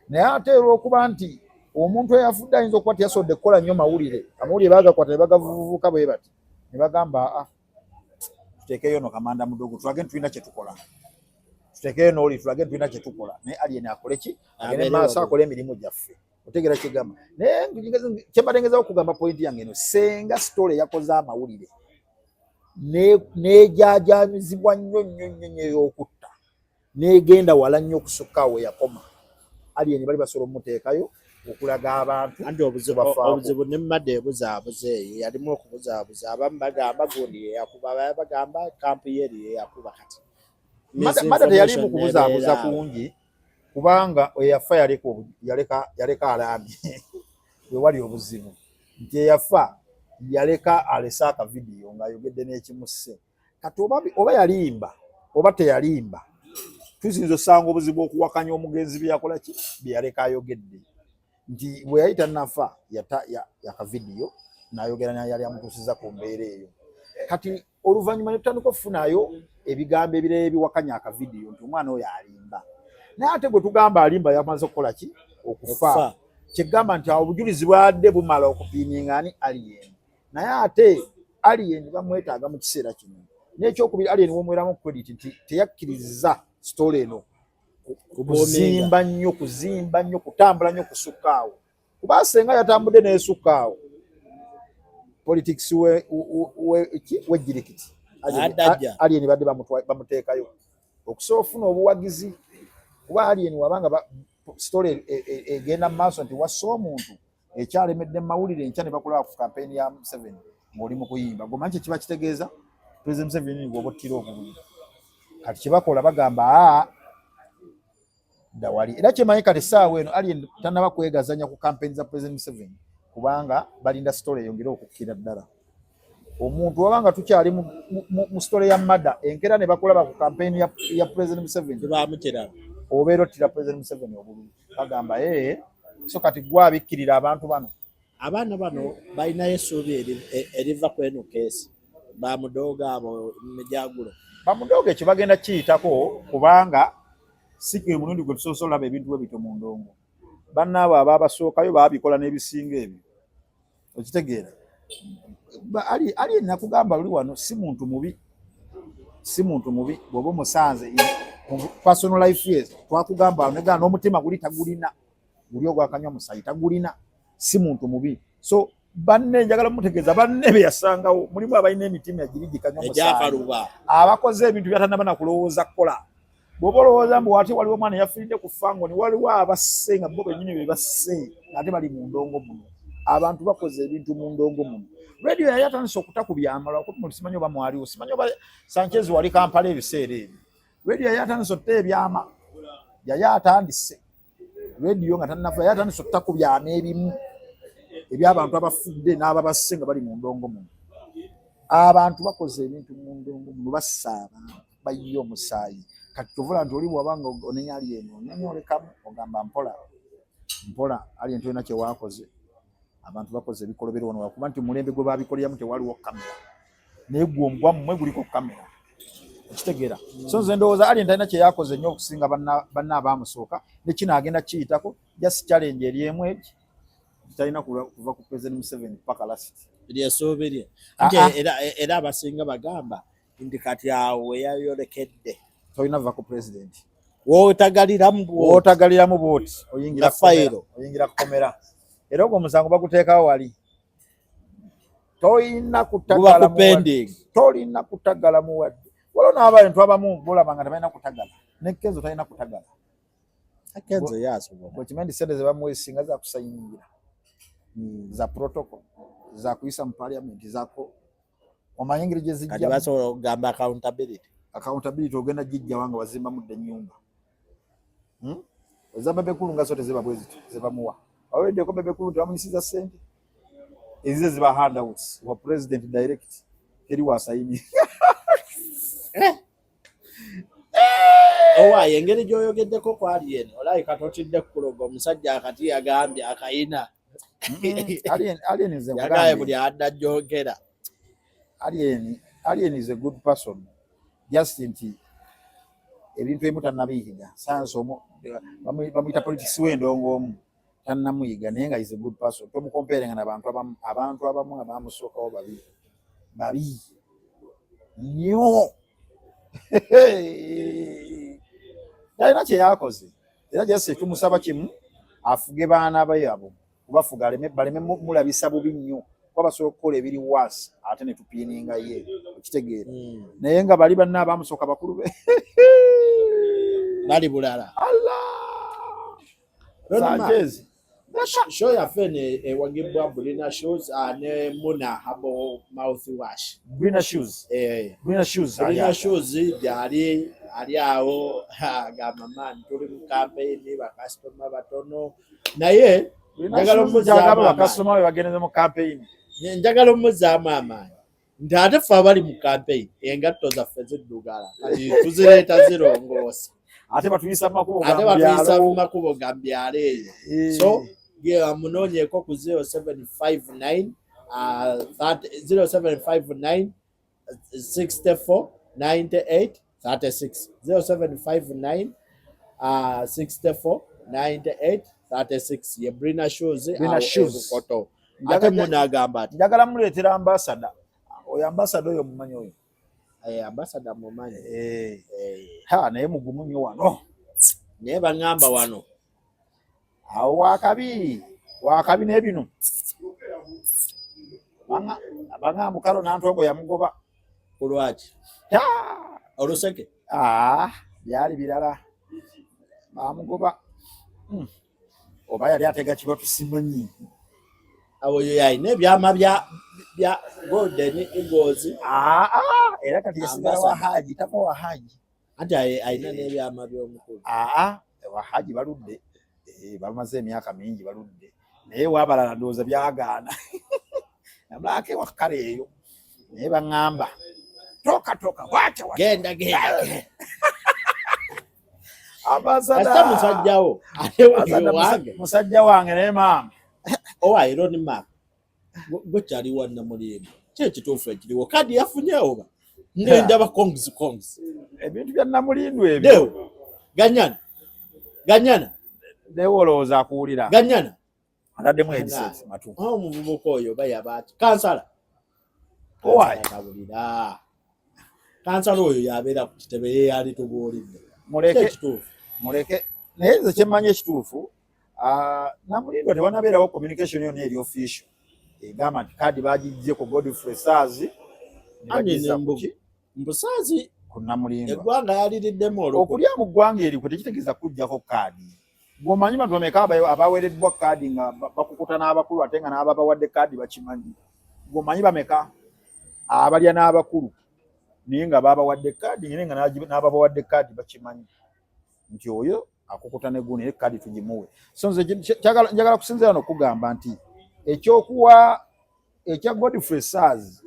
Naye ate olw'okuba nti omuntu eyafudde ayinza okuba tiyasobodde kukola nnyo mawulire, amawulire bagakwata ne bagavuvuka bwe bati ne bagamba, aa, tuteekeyo no Kamanda Mudogo tulage nti tulina kyetukola, tuteekeyo n'oli tulage nti tulina kyetukola, naye Alien akole ki? Agende maaso akole emirimu gyaffe. Otegeera kyegamba? Naye kyembadde ngezaho okugamba, point yange eno, senga story yakoze amawulire nejajamizibwa nnyo nnyo nnyo nnyo ey'okutta negenda wala nnyo okusukka awo yakoma, Alien bali basobola omuteekayo okulaga abantu. Anti obuzibu ne mmadde ebuzaabuza eyo yalimu okubuzaabuza. Abamu bagamba gundi yeyakuba, abalala bagamba camp yeri yeyakuba. Kati mada teyalimu kubuzaabuza kungi, kubanga eyafa yaleka alaamye. Wewali obuzibu nti eyafa yaleka alese akavidiyo ng'ayogedde n'ekimusse. Kati oba yalimba oba teyalimba, tusinza osanga obuzibu okuwakanya omugenzi byeyakola ki, byeyaleka ayogedde, nti bwe yali tannafa yata yakavidiyo n'ayogera naye yali amutuusiza ku mbeera eyo. Kati oluvannyuma ne tutandika okufunayo ebigambo ebirala ebiwakanya akavidiyo nti omwana oyo alimba, naye ate gwe tugamba alimba yamaze okukola ki? Okufa. Kyegamba nti awo obujulizi bwadde bumala okupinninga ani? Alien. Naye ate Alien bamwetaaga mu kiseera kino. N'ekyokubiri, Alien womweramu credit nti teyakkiriza story eno kuzimba nnyo, kuzimba nnyo, kutambula nnyo kusukka awo, kuba senga yatambudde n'esukka awo, politics wejjirikiti Alien badde bamuteekayo okusobola ofuna obuwagizi, kuba Alien wabanga story egenda mu maaso nti wassa omuntu ekyalemedde mu mawulire, enkya ne bakulaba ku kampeyini ya Museveni ng'oli mu kuyimba, gomanyi kye kiba kitegeeza? President Museveni ng'oba ottira obululu. Kati kyebakola bagamba, aa, dawali. Era kyemanyi kati essaawa eno Alien tanaba kwegazanya ku kampeyini za President Museveni, kubanga balinda story eyongere okukkira ddala. Omuntu wabanga tukyali mu story ya mada, enkeera ne bakulaba ku kampeyini ya President Museveni, obeera ottira President Museveni obululu. Bagamba ee, so kati gwabikkirira abantu bano. Abaana bano balinayo essuubi eriva ku eno case, bamudooga abo Mijagulo? Bamudooga ekyo bagenda kiyitako, kubanga si gwe mulundi gwe tusoose olaba ebintu bwe bityo mu ndongo. Bannaabo abaabasookayo baabikola n'ebisinga ebyo. Okitegeera? Ali nakugamba luli wano, si muntu mubi, si muntu mubi. Bw'oba omusanze mu personal life ye, twakugamba negana n'omutima guli tagulina, guli ogwakanywa musayi tagulina, si muntu mubi. So banne njagala mutegeeza, banne be yasangawo mulimu abalina emitima egiri gikanywa musayi, abakoze ebintu byatanaba na kulowooza kukola. Bw'oba olowooza mbu ate waliwo omwana yafiiridde ku fangoni, waliwo abasse nga bo bennyini be basse, ate bali mu ndongo muno. Abantu bakoze ebintu mu ndongo muno. Radio yali atandise okuta ku byama, lwakuba simanyi oba mwaliwo, simanyi oba Sanchez wali Kampala ebiseera ebyo. Radio yali atandise okuta ebyama, yali atandise Radio nga tannafa, yali atandise okuta ku byama ebimu eby'abantu abafudde n'ababasse nga bali mu ndongo muno. Abantu bakoze ebintu mu ndongo muno, bassa abantu, bayiye omusaayi. Kati tovula nti oli bw'oba nga onenya ali eno, onenya olekamu, ogamba mpola mpola, ali enti olina kyewakoze. Abantu bakoze ebikolobero wano wakuba nti omulembe gwe babikoleramu tewaliwo kamera, naye gwe omugwammwe guliko kamera, okitegeera? So nze ndowooza ali ntalina kyeyakoze nnyo okusinga banna abaamusooka, ne kino agenda kiyitako. Just challenge eri emu egi, talina kuva ku President Museveni paka last. Lyesuubi lye. Ah, Nti ah. era abasinga bagamba nti kati awo weyayolekedde. Tolina va ku president. Wootagaliramu bw'oti. Wootagaliramu bwoti, oyingira Nga fayiro. Oyingira kukomera, era ogwo omusango baguteekawo wali. Tolina Guba kutagala ku mu wadde. pending. Tolina kutagala mu wadde. Waliwo n'abantu abamu bolaba nga tebalina kutagala, ne Kenzo talina kutagala. Kenzo yasobola. Bwekimanyi nti sente zebamuwa esinga zakusayingira, za protocol, zakuyisa mu parliament, zako omanye engeri gye Kati zijjamu. basobola okugamba accountability. Accountability ogenda gijjawa nga wazimbamu dda ennyumba? Hmm? Eza Bebe Cool nga zo teziba bwe zityo zebamuwa. Aweddeko Bebe Cool tebamuyisiza ssente ezize ziba handouts wa president direct, teri wasayini. Owaaye, engeri gy'oyogeddeko kwali eno, olabika totidde kukuloga. Omusajja akati yagambye akayina. Alien nze yagambye nkugambye. Buli adda jogera. Alien is a good person, just nti ebintu ebimu tannabiyiga. Science omu bamuyita politics w'endongo omu tannamuyiga, naye nga is a good person. Tomukomperenga nabantu abamu. Abantu abamu abamusookawo babi babi nnyo. Talina kyeyakoze, era just tumusaba kimu, afuge baana be abo, kubafuga baleme mulabisa bubi nnyo, kuba basobola okukola ebiri waasi ate ne tupiininga ye, okitegeera? Naye nga bali banna abamusooka bakulu be bali bulala. Allah. Ronnie Mark. Sanchez. Show yaffe eno ewagibwa Brina Shoes ne Muna Herbal Mouthwash. Brina Shoes. Eh, Brina Shoes. Brina Shoes gyali ali awo, agamba, man, tuli mu campaign, bakasitoma batono, naye njagala omuzzaamu Njagala amaanyi. bakasitoma be bagenze mu campaign. Njagala omuzzaamu amaanyi nti ate ffe abali mu campaign engatto zaffe ziddugala, kati tuzireeta zirongoosa. Ate batuyisa mu makubo ga Ate batuyisa byalo. mu makubo ga byalo eyo. So munoonyeeko ku 0759 30 0759 64 98 36, 0759 64 98 36, ye Brina Shoes. Brina Awo Shoes. e Bukoto. Ate munaagamba ati Njagala muleetera ambassador oyo. Ambassador oyo mumanyi oyo? Eh, ambassador mumanyi. Eh, Eh, ha, naye mugumu nnyo wano. Naye baŋŋamba wano Awo wakabi wakabi n'ebino baŋŋamba Kalo Nantongo yamugoba. Ku lwaki? Ta! Oluseke? Ah, byali birala, bamugoba. Oba yali atega kiba tusimanyi. Awo yo yalina ebyama bya Golden Eagles. Ah, ah, era kati yasigala wa Ambassador. Haji tava wa Haji. Anti alina n'ebyama by'omukulu. Aa, wa Haji baludde. Eh, bamaze emyaka mingi baludde, naye wabalala ndowooza byagaana namulako ewakale eyo, naye baŋŋamba toka toka wacha wacha. Genda genda genda. Ambassador. Kasita musajjawo ate Ambassador wange. Musajja wange, naye maama. Owa Ronnie Mark, gwe kyali wa Namulimba, ki ekituufu ekiriwo? Kadi yafunye oba nendaba congs congs? Ebintu bya Namulindwa ebyo. Deo ganyana ganyana. Naye olowooza akuwulira? Ganyana. Ataddemu headset matu. Omuvubuka oyo oba yabaaki kansala? Owaaye. Tawulira kansala oyo yabeera ku kitebe, ye yali tubuulidde. Muleke. Ekituufu. Muleke, naye nze kyemmanyi ekituufu, Namulindwa tewanabeerawo communication yonna eri official egamba nti kaadi bagijje ku Godfrey Saazi ne Ani bagizza ku Nembugu. ki? Mbusaazi. Ku Namulindwa. Eggwanga yaliriddemu olukwe. Okulya mu ggwanga erikwe tekitegeeza kuggyako kaadi. Gwomanyi bantu bameka abaweereddwa kaadi nga bakukuta n'abakulu, ate nga n'ababawadde kaadi bakimanyi? Gwomanyi bameka abalya n'abakulu naye nga babawadde kaadi, naye nga n'ababawadde kaadi bakimanyi nti oyo akukuta ne gundi, naye kaadi tugimuwe? So nze njagala kusinziira nokugamba nti ekyokuwa ekya Godfrey Sars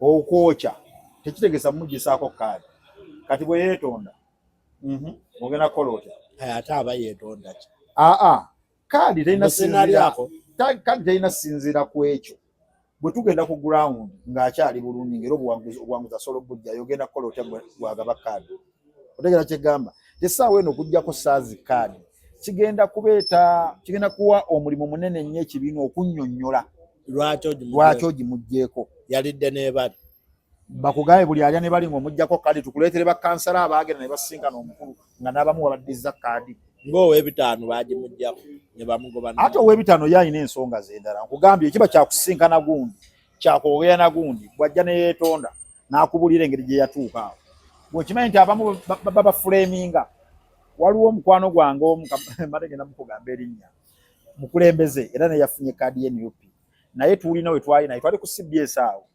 okwokya tekitegeeza mumugisaako kaadi. Kati bwe yeetonda, ogenda kukola otya? Ate aba yeetonda ki? Aa, kaadi terina Musinaalyako. Kaadi terina sinziira ku ekyo. Bwe tugenda ku ground ng'akyali bulungi, ng'era obuwanguzi asobola obujjayo, ogenda kukola otya gwagaba kaadi? Otegera kyegamba? Essaawa eno okuggyako Saazi kaadi kigenda kubeeta, kigenda kuwa omulimu munene nnyo ekibiina okunnyonnyola lwaki ogimuggyeeko? Lwaki ogimuggyeeko. Yalidde n'ebali. Bakugambe buli alya ne bali ng'omuggyako kaadi, tukuleetere bakansala abaagenda ne basinkana omukulu nga n'abamu wabaddiza kaadi. Ng'ow'ebitaano bagimugyako ne bamugoba. Ate ow'ebitaano ye alina ensonga ze endala. Nkugambye, ekiba kyakusinkana gundi, kyakwogera na gundi, bw'ajja ne yeetonda n'akubulira engeri gye yatuuka awo, bw'okimanyi nti abamu babafuleminga. Waliwo omukwano gwange omu, mbadde ngenda mukugamba erinnya, mukulembeze era naye yafunye kaadi ye NUP, naye tuulina we twali naye, twali ku CBS awo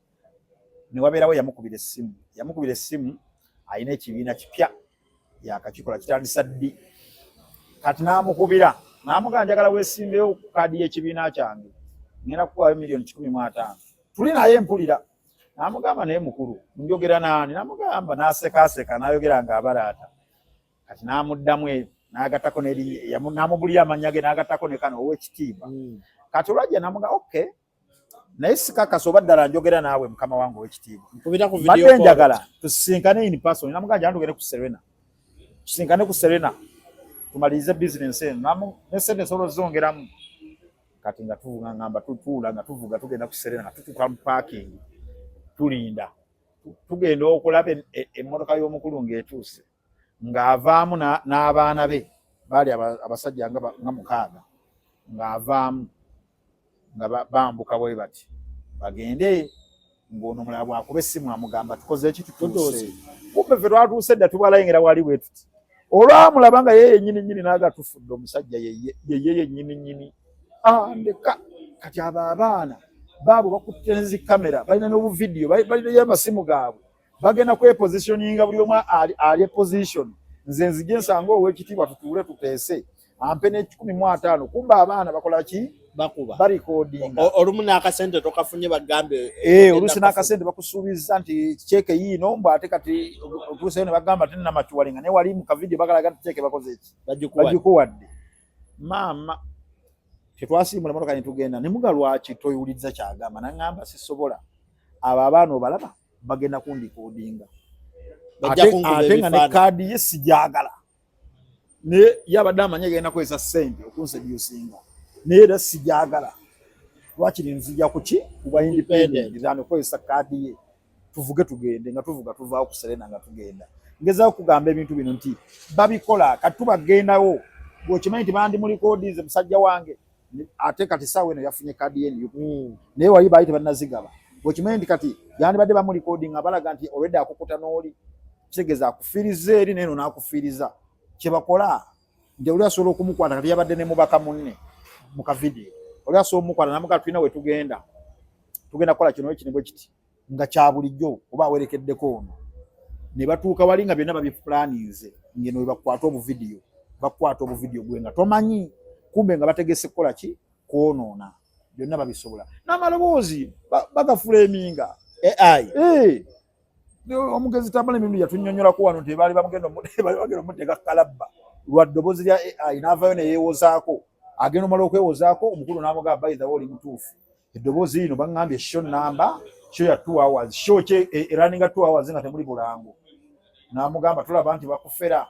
ne wabeerawo yamukubira essimu. Yamukubira essimu, alina ekibiina kipya yakakikola, kitandisa ddi. Kati n'amukubira n'amugamba, "Njagala weesimbewo ku kaadi y'ekibiina kyange, ngenda kukuwayo miliyoni 150." Tuli naye mpulira n'amugamba, "Naye mukulu, njogera naani?" N'amugamba, n'asekaaseka, n'ayogera ng'abalaata. Kati n'amuddamu n'agattako n'amubulira amannya ge, n'agattako ne kano, "Ow'ekitiibwa." Kati olwajja n'amugamba, "Okay, naye sikakasa oba ddala njogera naawe mukama wange ow'ekitiibwa. Nkubira ku video Mbadde call. njagala tusisinkane in person." Namugamba, "Jangu tugende ku Serena, tusinkane ku Serena tumalirize bizinensi eno. Ne sente nsobola ozongeramu." Kati nga tuvuga, ngamba tutuula nga tuvuga tugenda ku Serena, nga tutuuka mu parking tulinda. Tugenda okulaba emmotoka y'omukulu ng'etuuse, ng'avaamu n'abaana be, baali abasajja nga mukaaga, ng'avaamu nga bambuka bwe bati bagende, ng'ono omulala bw'akuba essimu amugamba, "Tukoze eki? Tutuuse." Kumbe ffe twatuuse dda, tubalayingira wali bwe tuti. Olwamulaba nga ye yennyini nnyini, n'aga, "Tufudde, omusajja yeye yeye yennyini nnyini." Ah, ndeka. Kati abo abaana baabo bakutte ne zikamera, balina n'obuvidiyo, balinayo amasimu gaabwe, bagenda kwepositioninga, buli omu ali position. "Nze nzije nsanga ow'ekitiibwa, tutuule tuteese, ampe n'150." Kumbe abaana bakola ki? Bakuba. Barikodinga. Olumu n'akasente tokafunye, bagambe. Eh, oluusi n'akasente bakusuubiza nti ceeke yiino, mbw ate kati otuuseyo ne bagamba tenamakiwalinga, naye wali mu kavidiyo bagalaga nti ceeke bakoze eki? Bagikuwadde. Bagikuwadde. Maama, tetwasiimula motoka ne tugenda. Ne muga, "Lwaki toyiwuliriza kyagamba?" Naŋŋamba, "Sisobola. Abo abaana obalaba bagenda kundikodinga." Bajja kunkuba Ate nga ne ebifaananyi. kaadi ye sigyagala, naye yabadde amanyi agenda kukozesa ssente okunseducinga, naye era sigyagala. Lwakiri nzija kuki kuba independent than okukozesa kaadi ye. Tuvuge tugende." Nga tuvuga tuvaawo ku Serena nga tugenda, ngezaako kugamba ebintu bino nti babikola. Kati tubagendawo, bw'okimanyi nti bandi mulikodinze musajja wange, ate kati saawa eno yafunye kaadi ye NUP, naye wali baali tebannazigaba. Bw'okimanyi nti kati yandibadde bamulikodinga, balaga nti olwedde akukuta n'oli, kitegeeza akufiiriza eri naye no n'akufiiriza. Kyebakola nti oli asobola okumukwata. Kati yabadde ne mubaka munne mu kavidiyo, oli asobola omukwata namugaa, "Tulina we tugenda, tugenda kukola kino kino bwe kiti," nga kya bulijjo oba awerekeddeko ono, ne batuuka wali nga byonna babipulaninze, ngeno we bakwata obuvidiyo, bakwata obuvidiyo gwe nga tomanyi, kumbe nga bategese kukola ki? Kwonoona. Byonna babisobola, n'amaloboozi bagafuleminga. AI. Eh, omugezi Tamala emirundi yatunyonyolako wano nti baali bamugenda baali bagenda omuteeka kalabba lwa ddoboozi lya AI, n'avaayo ne yeewozaako. Agenda omala okwewozaako, omukulu n'amugamba, "By the way, oli mutuufu, eddoboozi lino baŋŋambye show namba, show ya 2 hours, show ki eraninga 2 hours nga temuli bulango?" N'amugamba, "Tulaba nti bakufera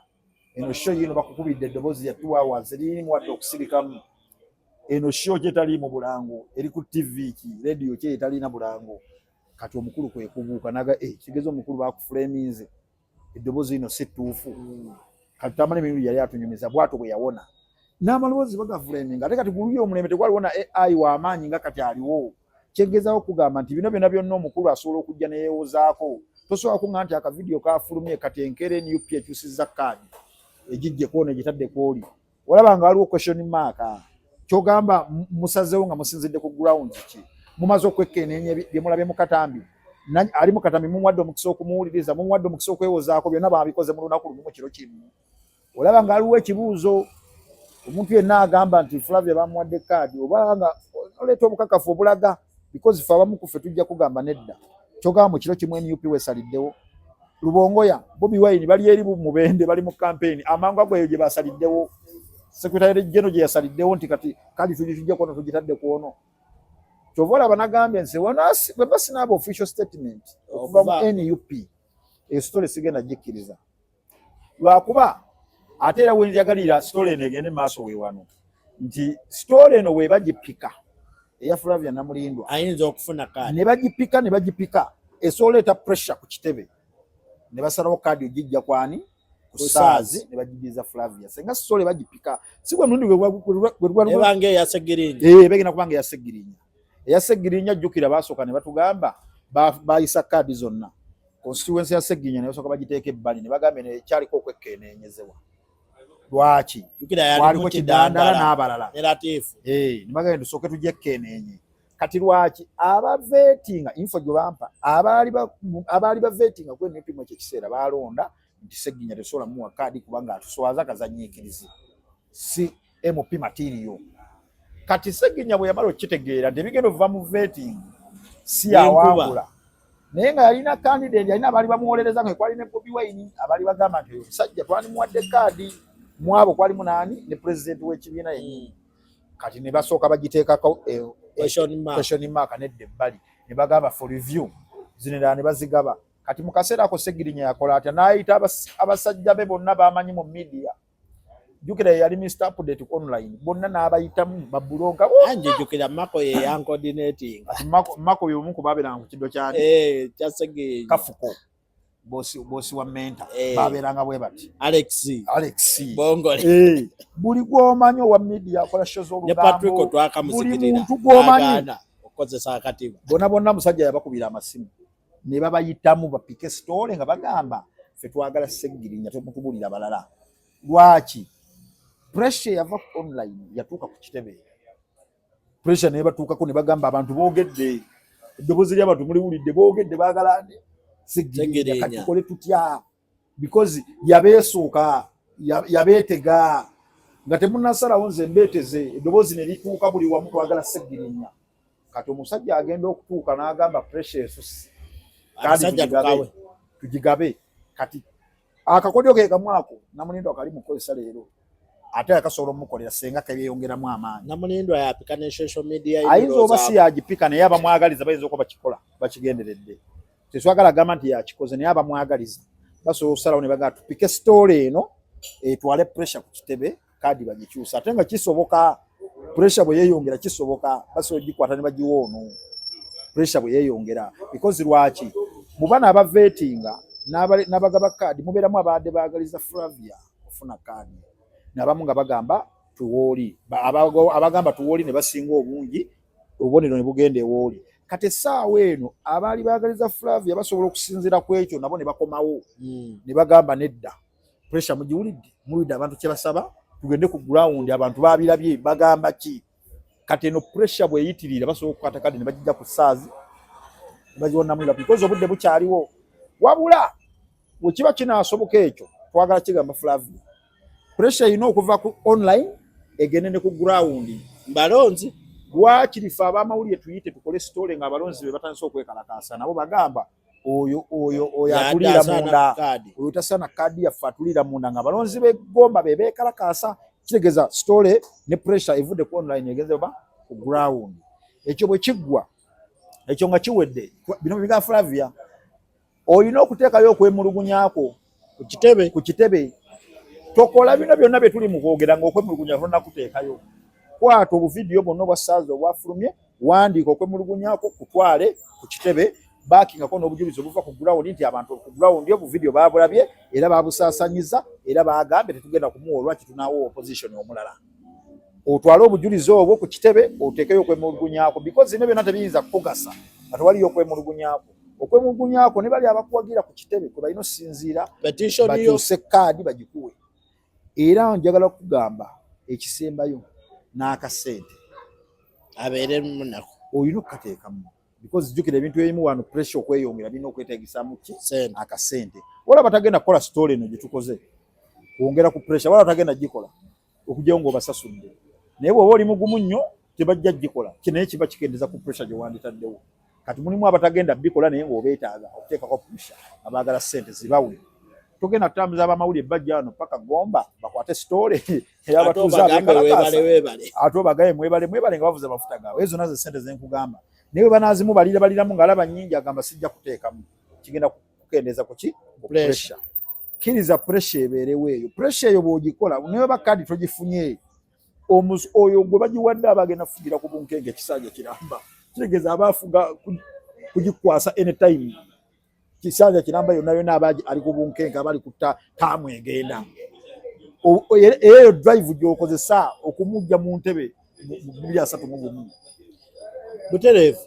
eno show yino, bakukubidde eddoboozi lya 2 hours eririmu wadde okusirikamu. Eno show ki etaliimu bulango eri ku TV ki, radio ki etalina bulango?" Kati omukulu kwe kubuuka naga, "Eh, kigeza omukulu bakufuleminze eddoboozi lino si ttuufu." Kati Tamala emirundi yali atunyumiza bw'atyo bwe yawona n'amaloboozi bagafuleminga. Ate kati gululi omulembe tegwaliwo na AI w'amaanyi nga kati aliwo. Kyegezaako okugamba nti bino byonna byonna omukulu asobola okujja ne yeewozaako. Tosobola kuŋŋamba nti akavidiyo kafulumye kati enkeera NUP ekyusizza kaadi, egijje kwona egitadde kwoli. Olaba nga waliwo question mark. Kyogamba musazeewo nga musinzidde ku ground ki? Mumaze okwekkeneenya bye mulabye mu katambi? Ali mu katambi mumuwadde omukisa okumuwuliriza, mumuwadde omukisa okwewozaako, byonna babikoze mu lunaku lumu, mu kiro kimu. Olaba nga waliwo ekibuuzo. Omuntu yenna agamba nti Flavia bamuwadde kaadi, oba nga oleeta obukakafu obulaga, because fe abamu ku ffe tujja kugamba nedda. Kyogamba mu kiro kimu NUP wesaliddewo? Lubongoya, Bobi Wine bali eri Mubende, bali mu campaign, amangu ago eyo gye basaliddewo, secretary general gye yasaliddewo nti kati kadi tugitujja kwono, tugitadde kwono. Kyova olaba nagambye nse bwe mba sinaaba official statement okuva mu NUP, eyo story sigenda gikkiriza, lwakuba ate era wenjagalira story eno egende maaso we wano, nti story eno bweba gipika eya Flavia Namulindwa, ayinza okufuna kaadi. Ne bagipika, ne bagipika, esobola oleeta pressure ku kitebe ne basalawo kaadi ogijja kwani? Ku Saazi, ne bagidiza Flavia. Senga story bagipika, si gwe mulundi gwe ebanga eya Segirinya. Eh, begenda kubanga eya Segirinya. Eya Segirinya, jjukira basooka ne batugamba bayisa kaadi zonna, constituency ya Segirinya ne basooka bagiteeka ebbali, ne bagamba ekyaliko okwekkeneenyezebwa. Lwaki? Waliko Kidandala n'abalala. Ne Latifu. Eh, ne bagamba tusooke tujekkeneenye. Kati lwaki abavetinga, info gye bampa, abaali bavetinga ku NUP mu ekyo ekiseera balonda nti Segirinya tesobola muwa kaadi kubanga atuswaza, kazanyiikirizi, si MP material. Kati Segirinya bwe yamala okukitegeera nti ebigenda okuva mu vetting si yawangula, naye nga yalina candidate, yalina abaali bamuwolereza, nga kwali ne Bobi Wine, abaali bagamba nti oyo omusajja twalimuwadde kaadi. Mu abo kwalimu naani? Ne pulezidenti w'ekibiina yennyini. Kati ne basooka bagiteekako question mark, nedda ebbali, ne bagamba for review, zino endala ne bazigaba. Kati mu kaseera ako Segirinya yakola atya? N'ayita abasajja be bonna bamanyi mu media. Jjukira yali Mr Update online, bonna n'abayitamu ba blogger. Njijukira Mako ye yancoordinating. Mako y'omu ku baabeeranga ku kiddo kyani? Eh, kya Segirinya. Kafuko, bosi wa menta. Babeeranga bwe bati. Alex. Alex. Bongole. Buli gw'omanyi owa media akola show ne Patrick. Z'olugambo, Twakamusikirira. Buli muntu gw'omanyi. Okukozesa akatiba. Bonna bonna musajja yabakubira amasimu ne babayitamu bapike story nga bagamba ffe twagala Segirinya, temutubulira balala. Lwaki? Pressure yava ku online yatuuka ku kitebe, pressure naye batuukako ne bagamba abantu boogedde, eddoboozi ly'abantu muliwulidde, boogedde baagala nde Segirinya. Kati tukole tutya? Because yabeesuuka, yabeetega nga temunasalawo, nze mbeeteze, eddoboozi ne lituuka buli wamu, twagala Segirinya. Kati omusajja agenda okutuuka n'agamba pressure esusse, abasajja tugigabe. Kati akakodyo ke kamu ako Namulindwa kali mukozesa leero, ate akasobola omukolera senga kebyeyongeramu amaanyi. Namulindwa yapika ne social media. Ayinza oba si yagipika, naye abamwagaliza bayinza okuba bakikola bakigenderedde. Tetwagala gamba nti yakikoze, naye abamwagaliza basobola okusalawo ne bagamba tupike story eno etwale pressure ku kitebe, kaadi bagikyusa. Ate nga kisoboka, pressure bwe yeeyongera kisoboka basobola ogikwata ne bagiwa ono, pressure bwe yeeyongera. Because lwaki? Mu bano abavetinga n'abagaba kaadi mubeeramu abadde baagaliza Flavia ofuna kaadi, nabamu nga bagamba tuwooli, abagamba tuwooli ne basinga obungi, obubonero ne bugenda ewooli. Kati essaawa eno abaali baagaliza Flavia basobola okusinziira ku ekyo nabo ne bakomawo ne bagamba nedda, pressure mugiwulidde, muwulidde abantu kye basaba, tugende ku ground, abantu babirabye bagamba ki. Kati eno pressure bweyitirira basobola okukwata kadi ne bagijja ku saazi ne bagiwa Namulindwa, because obudde bukyaliwo. Wabula bwe kiba kinaasoboka ekyo, twagala kigamba Flavia, pressure erina okuva ku online egende ne ku ground. Mbalonzi. Lwakiri ffe ab'amawulire tuyite tukole story nga abalonzi be batandise okwekalakaasa, nabo bagamba oyo oyo oyo atuliira munda, oyo tasaana kaadi yaffe, atuliira munda. Nga abalonzi b'eggomba be beekalakaasa, kitegeeza story ne pressure evudde ku online egenze ba ku ground. Ekyo bwe kiggwa, ekyo nga kiwedde, bino biga Flavia olina okuteekayo okwemulugunyako ku kitebe. Ku kitebe. Tokola bino byonna bye tuli mu kwogera ng'okwemulugunya tonakuteekayo. Kwata obuvidiyo bwonna obwa saazi obwafulumye, wandiika okwemulugunyako, kutwale ku kitebe, baakingako n'obujulizi obuva ku ground nti abantu ku ground obuvidiyo babulabye era babusaasanyiza era bagambye tetugenda kumuwa, olwaki tunaawa opposition omulala. Otwale obujulizi obwo ku kitebe, oteekeyo okwemulugunyako, because bino byonna tebiyinza kukugasa nga tewaliyo okwemulugunyako. Okwemulugunyako ne bali abakuwagira ku kitebe kwe balina osinziira bakyuse kaadi bagikuwe. Era njagala kugamba Ekisembayo n'akasente abeere munako. Olina okukateekamu, because jjukira ebintu ebimu wano pressure okweyongera birina okwetegesamu ki? Sente. Akasente. Wala batagenda kukola story eno gye tukoze kwongera ku pressure, wala batagenda gikola okugyawo ng'obasasudde. Naye bw'oba oli mugumu nnyo, tebajja gikola. Kinaye kiba kikendeza ku pressure gye wanditaddewo. Kati mulimu abatagenda bikola, naye ng'obeetaaga okuteekako pressure, abaagala ssente zibawe. Togenda kutambuza abamawulire bajja wano paka Gomba bakwate story ey'abatuuze abekalakaasa. Webale. Webale. Ate obagaye mwebale, mwebale nga bavuze amafuta gaabwe. Ezo nazo sente zenkugamba, naye bwe banaazimubalira baliramu ng'alaba nnyingi, agamba sijja kuteekamu. Kigenda kukendeeza ku ki? Ku pressure. Pressure. Kkiriza pressure ebeerewo. Eyo pressure eyo bw'ogikola, naye oba kadi togifunye, oyo gwe bagiwadde aba agenda kufugira ku bunkenke ekisanja kiramba. Kitegeeza aba afuga kugikwasa anytime, kisanja kiramba yonna yonna aba ali ku bunkenke, aba ali ku taamu egenda. Eyo drive gy'okozesa okumujja mu ntebe mu 2031. Butereevu.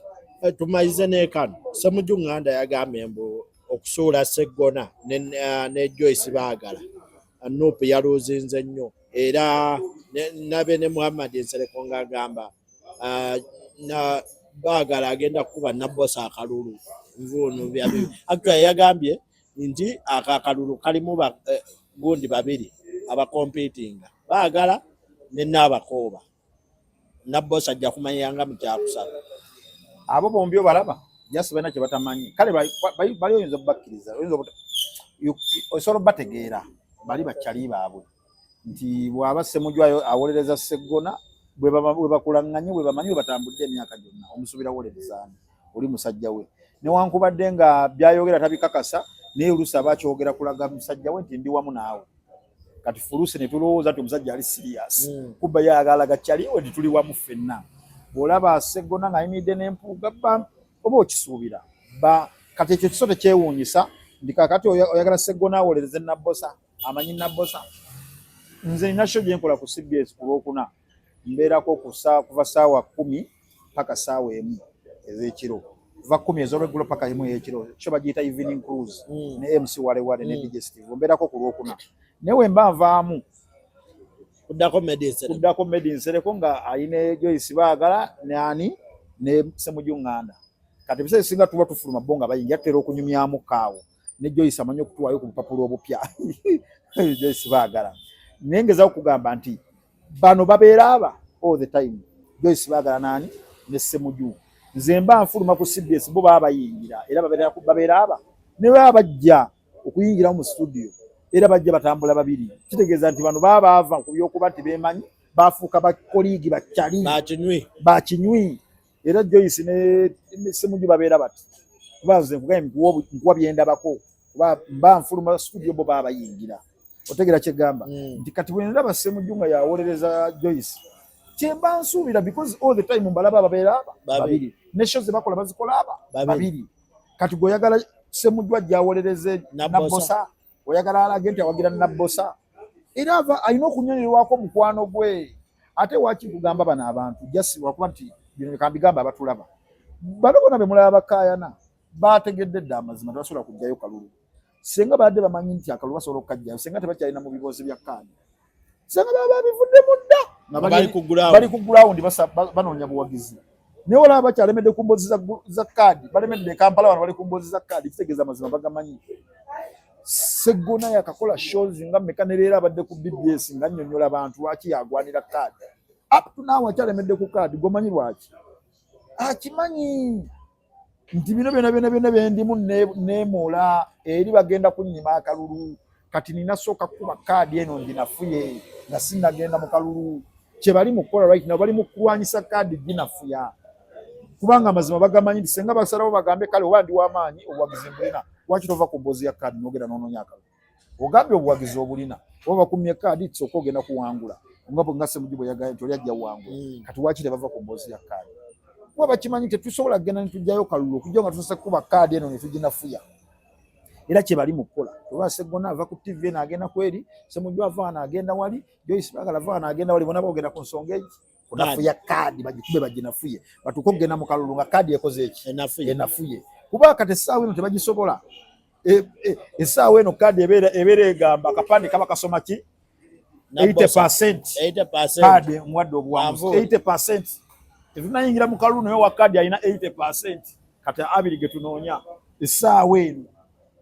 Tumalize n'ekano. Ssemujju Nganda yagambye mbu okusuula Seggona ne Joyce Baagala, NUP yaluuzinze nnyo. Era nabe ne Muhammad Nsereko ng'agamba na Baagala agenda kukuba Nabbosa akalulu nvuunu bya. Actually yagambye nti ako akalulu kalimu gundi babiri abacompetinga, Baagala ne Naabakooba. Nabbosa ajja kumanyanga mu kyakusatu. Abo bombi obalaba jasi balina kye batamanyi. Kale bali oyinza obubakkiriza, oyinza osobola obategeera, bali bakyali baabwe nti bw'aba Ssemujju awolereza Seggona, bwe bakulaŋŋanye, bwe bamanyi, bwe batambudde emyaka gyonna, omusuubira wolerezaani oli musajja we, newankubadde nga byayogera tabikakasa, naye oluusi aba akyogera kulaga musajja we nti ndi wamu naawe. Kati fulusi ne tulowooza nti omusajja ali serious, kuba yagalaga kyaliwe nti tuli wamu ffenna. Bw'olaba Seggona ng'ayimiridde n'Empuuga, ba oba okisuubira ba kati ekyo kiso tekyewuunyisa nti kakati oyagala Seggona awolereze Nabbosa, amanyi Nabbosa. Nze nina show gye nkola ku CBS ku Lwokuna, mbeerako kuva 10:00 paka 1:00 ez'ekiro, kuva 10 ez'olweggulo paka 1 ey'ekiro. Show bagiyita Evening Cruise ne MC Walewale ne DJ Steve. Mbeerako ku Lwokuna, naye we mba nvaamu kuddako Medicine. Kuddako Medi Nsereko nga ayina Joyce Baagala ne ani ne Ssemujju Nganda. Kati ebiseera ebisinga tuba tufuluma, bo nga bayingira, tutera okunyumyamu kaawo ne Joyce, amanyi okutuwaayo ku bupapula obupya, Joyce Baagala. Naye ngezaako okugamba nti bano babeera aba all the time, Joyce Baagala naani ne Ssemujju. Nze mba nfuluma ku CBS, bo baba bayingira, era babeera aba ne baba bajja okuyingira mu studio, era bajja batambula babiri. Kitegeeza nti bano baba baava ku byokuba nti beemanyi, bafuuka bacolleague, bakyali bakinywi. Bakinywi. Era Joyce ne Ssemujju babeera bati, kuba nze nkugambye nkuwa byendabako, kuba mba nfuluma studio, bo baba bayingira. Otegera kyegamba nti kati bwe ndaba Ssemujju nga yawolereza Joyce, kyemba nsuubira, because all the time mbalaba babeera aba babiri. Babiri, ne show ze bakola bazikola aba babiri. Babiri. Kati gwe oyagala Ssemujju ajja awolereze Nabbosa. Nabbosa, oyagala alage nti awagira Nabbosa, era ava alina okunyonyerwako mukwano gwe. Ate waki kugamba bano abantu just lwakuba nti bino kambigamba abatulaba, bano bonna be mulaba bakaayana bategedde dda amazima, tebasobola kugjayo kalulu. Singa badde bamanyi nti akalulu basobola okukajjayo, singa tebakyalina mu bibozi bya kaadi, singa baba babivuddemu dda nga bali ku ground. Bali ku ground banoonya buwagizi. Naye olaba bakyalemedde ku mboozi za kaadi, balemedde e Kampala wano, bali ku mboozi za kaadi. Kitegeeza amazima bagamanyi. Seggona yakakola shows nga mmeka, ne leero abadde ku BBS nga nnyonnyola bantu lwaki yagwanira kaadi. Up to now akyalemedde ku kaadi. Gomanyi lwaki? Akimanyi nti bino byonna byonna byonna byendimu neemoola eri bagenda kunnyima akalulu. Kati nina sooka kukuba kaadi eno nginafuye nga sinnagenda mu kalulu. Kye bali mu kukola right now, bali mu kulwanyisa kaadi ginafuya, kubanga amazima bagamanyi nti senga basalawo bagambe kale oba ndi w'amaanyi, obuwagizi mbulina, lwaki tova ku mboozi ya kaadi n'ogenda n'onoonya akalulu? Ogambye obuwagizi obulina, oba bakumye kaadi, kisooka ogenda kuwangula nga bwe nga Ssemujju bwe yagambye nti oli ajja wangula. Kati lwaki tebava ku mboozi ya kaadi? Kuba bakimanyi tetusobola kugenda ne tujjayo kalulu okujja nga tusoose kukuba kaadi eno ne tuginafuya. Era kye bali mu kukola, oba Seggona ava ku TV eno agenda kweri, Ssemujju ava wano agenda wali, Joyce Bagala ava wano agenda wali, bonna boogera ku nsonga egi, kunafuya kaadi, bagikube baginafuye, batuuke okugenda mu kalulu nga kaadi ekoze eki? Enafuye. Enafuye. Kuba kati essaawa eno tebagisobola. Essaawa eno kaadi ebeera egamba akapande kaba kasoma ki? 80% kaadi emuwadde obuwanguzi. 80%, tetunayingira mu kalulu, naye wa kaadi alina 80%. Kati 20 ge tunoonya essaawa eno.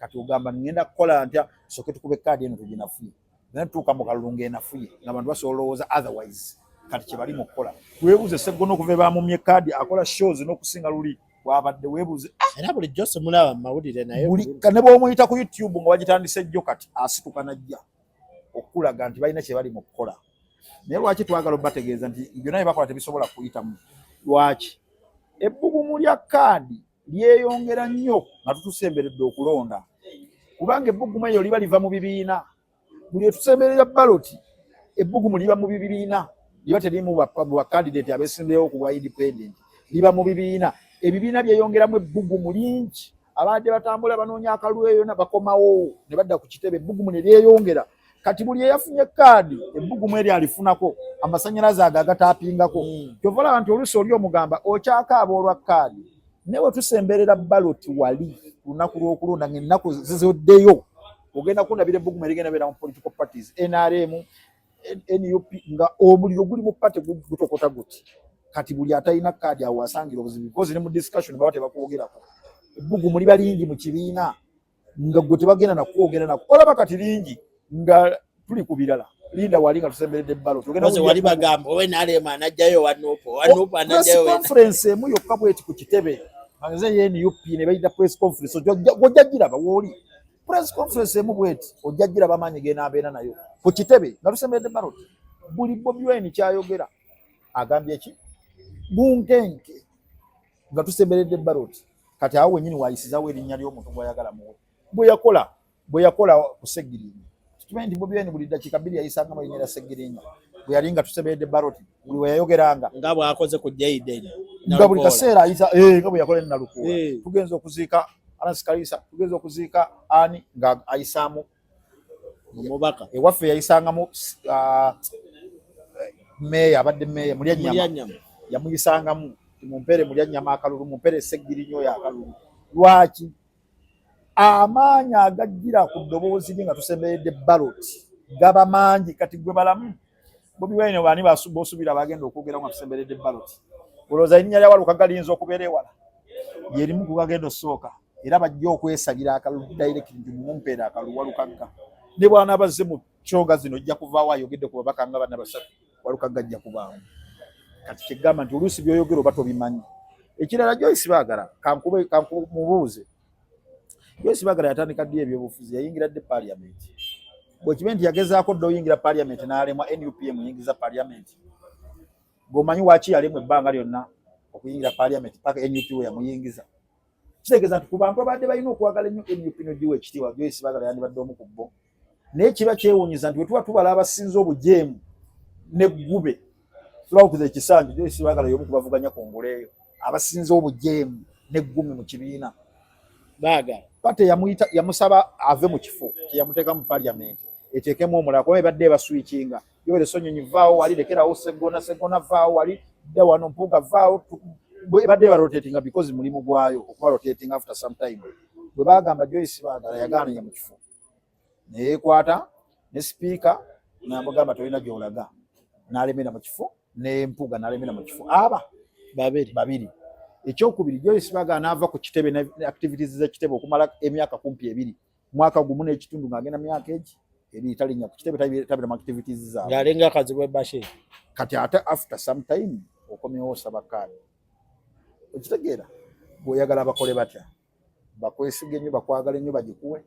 Kati ogamba, ngenda kukola ntya? Soke tukube kaadi eno tuginafuye, naye tutuuka mu kalulu ng'enafuye, ng'abantu basobola olowooza otherwise. Kati kye bali mu kukola, weebuuze Sseggona okuva ebamumye kaadi akola shows n'okusinga luli bwabadde. Weebuuze. Era bulijjo simulaba mu mawulire, naye ne bw'omuyita ku YouTube nga bagitandise jjo, kati asituka najja okulaga nti balina kye bali mu kukola. Naye lwaki twagala obategeeza nti byonna bye bakola tebisobola kuyitamu? Lwaki ebbugumu lya kaadi lyeyongera nnyo nga tutusemberedde okulonda? Kubanga ebbugumu eryo liba liva mu bibiina. Buli etusemberera ballot, ebbugumu liba mu bibiina, liba terimu mu bakandidate abeesimbyewo ku bwa independent, liba mu bibiina. Ebibiina byeyongeramu ebbugumu lingi. Abadde batambula banoonya akalulu eyo bakomawo ne badda ku kitebe, ebbugumu ne lyeyongera. Kati buli eyafunye kaadi, ebbugumu eryo alifunako amasanyalaze ago agatapingako. Kyova olaba nti oluusi oli omugamba okyakaaba olwa kaadi, naye we tusemberera ballot wali lunaku lw'okulonda ng'ennaku zizoddeyo, ogenda kundabira ebbugumu erigenda beera mu political parties, NRM, NUP, nga omuliro guli mu party gutokota guti. Kati buli atalina kaadi awo asangira obuzibu, because ne mu discussion baba tebakwogerako. Ebbugumu liba lingi mu kibiina nga gwe tebagenda nakwogera nako. Olaba kati lingi nga tuli ku birala, linda wali nga tusemberedde ballot. Wali bagamba owe NRM anajjayo wa NUP, wa NUP anajjayo. Conference emu yokka bweti ku kitebe nze ye NUP ne bayita press conference, ojja giraba wooli. Press conference emu bweti ojja giraba amaanyi genaabeera nayo ku kitebe nga tusemberedde ballot. Buli Bobi Wine kyayogera agambye ki bunkenke nga tusemberedde ballot. Kati awo wenyini wayisizawo erinnya ly'omuntu gw'ayagala muwe, bwe yakola ku Ssegirinya. Tukimanyi nti Bobi Wine buli ddakiika 2 yayisangamu erinnya lya Ssegirinya bwe yali nga tusemberedde ballot, buli we yayogeranga. Nga bw'akoze ku Jaden. Nga buli kaseera ayisa nga bwe yakola Nalukoola. Tugenza okuziika Anas Kalisa, tugenza okuziika ani, nga ayisaamu omubaka. Ewaffe yayisangamu meeya, abadde meeya Mulyanyama, yamuyisangamu, "Mumpere Mulyanyama akalulu, mumpere Ssegirinya oyo akalulu." Lwaki amaanyi agajjira ku ddoboozi lye nga tusemberedde ballot gaba mangi? Kati gwe balamu Bobi Wine, bani bosuubira bagenda okwogera nga tusemberedde ballot? Olowooza erinnya lya Walukaga liyinza okubeera ewala? Lyerimu ku gagenda osooka, era bajja okwesabira akalulu direct nti mumumpeera akalulu Walukagga. Ne bw'anaaba azze mu kyonga zino, ojja kuvaawo ayogedde ku babaka nga bana basatu, Walukagga ajja kubaamu. Kati kyegamba nti oluusi by'oyogera oba tobimanyi. Ekirala, Joyce Baagala, kankube mubuuze, Joyce Baagala yatandika ddi ebyobufuzi? Yayingira ddi parliament? Bwekibe nti yagezaako dda oyingira parliament n'alemwa, NUP emuyingiza parliament, gweomanyi waki yalemwa ebbanga lyonna okuyingira parliament paka NUP we yamuyingiza? Kitegeeza nti ku bantu abadde balina okwagala ennyo NUP nogiwa ekitiibwa, Joyce Baagala yandibadde omu ku bo. Naye kiba kyewuunyiza nti bwe tuba tubala abasinze obujeemu neggube tulawukiza ekisanja, Joyce Baagala y'omu kubavuganya ku nguleeyo abasinze obujeemu neggumi mu kibiina. Baagala Party yamuyita, yamusaba ave mu kifo kyeyamuteeka mu parliament, eteekemu omulala, kuba ebadde ebaswikinga. Yoweri Ssenyonyi vaawo wali, lekerawo Seggona, Seggona vaawo wali, dda wano, Mpuuga vaawo. Ebadde ebarotatinga because mulimu gwayo okuba rotating after some time. Bwe bagamba Joyce Baagala yagaananya mu kifo, neyeekwata ne sipiika namugamba tolina gy'olaga, n'alemera mu kifo, ne Mpuuga n'alemera mu kifo, aba babiri. Babiri. Ekyokubiri, Joyce Baagala n'ava ku kitebe ne activities z'ekitebe okumala emyaka kumpi 2, mwaka gumu n'ekitundu, ng'agenda myaka egi 2 talinnya ku kitebe, tabira mu activities zaabwe. Ng'alinga Kazibwe Bashir. Kati ate after some time okomyewo osaba kaadi. Okitegeera? Bw'oyagala bakole batya? Bakwesiga ennyo, bakwagala ennyo, bagikuwe?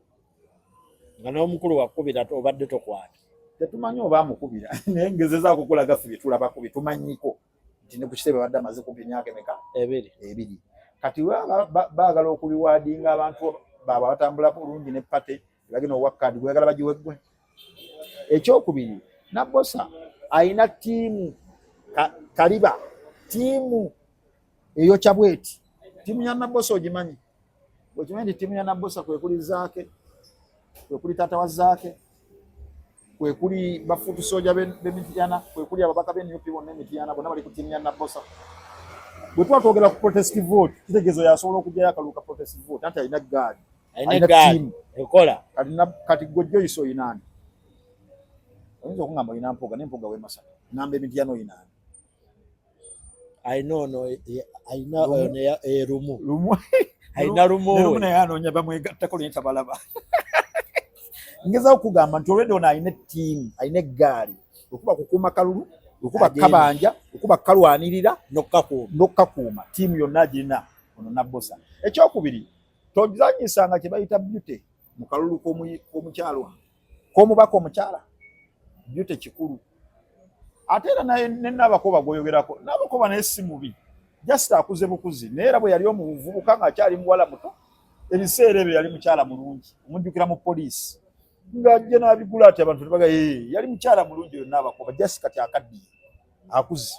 Nga n'omukulu wakubira obadde tokwata. Tetumanyi oba amukubira, naye ngezezaako okulaga ffe byetulabako, byetumanyiko nti ne ku kitebe badde amaze kumpi emyaka emeka? 2. 2. Kati baagala okuliwadinga abantu baabwe abatambula bulungi ne party, bagenda owa kaadi gweyagala bagiwe ggwe. Ekyokubiri, Nabosa ayina ttiimu kaliba ttiimu eyokya bweti. Ttiimu ya Nabosa ogimanyi? Bwekimanyi nti ttiimu ya Nabosa kwekuli Zaake, kwekuli taata wa Zaake, kwekuli bafuutu soja b'Emityana, kwekuli ababaka b'NUP bonna Emityana, bonna bali ku ttiimu ya Nabosa. Bwe tuba twogera ku protest vote, kitegeezo yasobola okugyayo akalulu ka protest vote, anti alina gaali. Alina eggaali ekola. Kati gwe Joyce oyinaani? Oyinza okungamba olina Mpuuga, naye Mpuuga w'e Masaka, ngamba eMityana oyinaani? Alina ono, alina Lumu. ono Lumu. Lumu. Alina Lumu. Ne Lumu we. Naye anoonya bamwegattako naye tabalaba. Ngezaako kugamba nti olwedde ono alina ettiimu, alina eggaali, okuba kukuuma kalulu, okuba Agenda. kabanja, okuba kalwanirira N'okukakuuma. N'okukakuuma, ttiimu yonna agirina ono Nabbosa. Ekyokubiri, tozanyisanga kye bayita beauty mu kalulu k'omukyalo, k'omubaka omukyala. Beauty kikulu. Ate era naye ne Nabakoba gwoyogerako, Nabakoba naye si mubi, just akuze bukuzi, naye era bwe yali omuvubuka ng'akyali muwala muto, ebiseera ebyo yali mukyala mulungi. Omujjukira mu poliisi ng'ajja n'abigula ati abantu tebaga, yali mukyala mulungi oyo Nabakoba, just kati akaddiye, akuze.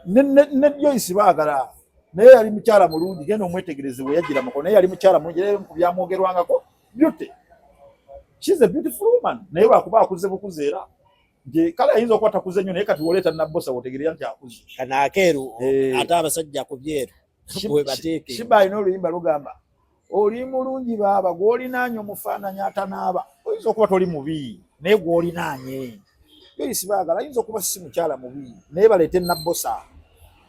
Ne Joyce Baagala naye yali mukyala mulungi, genda omwetegereze bwe yajjira mukono, naye yali mukyala mulungi, era ku byamwogerwangako beauty, she's a beautiful woman, naye lwakuba akuze bukuze. Era nti kale ayinza okuba takuze nnyo, naye kati woleeta Nabbosa wotegerera nti akuze. Kano akeeru. Eh. Ate abasajja ku byeru bwe bateeke. Shiba alina oluyimba lugamba, oli mulungi baaba, gw'olinaanye omufaananyi atanaaba. Oyinza okuba toli mubi, naye gw'olinaanye Joyce Baagala ayinza okuba si mukyala mubi, naye baleete Nabbosa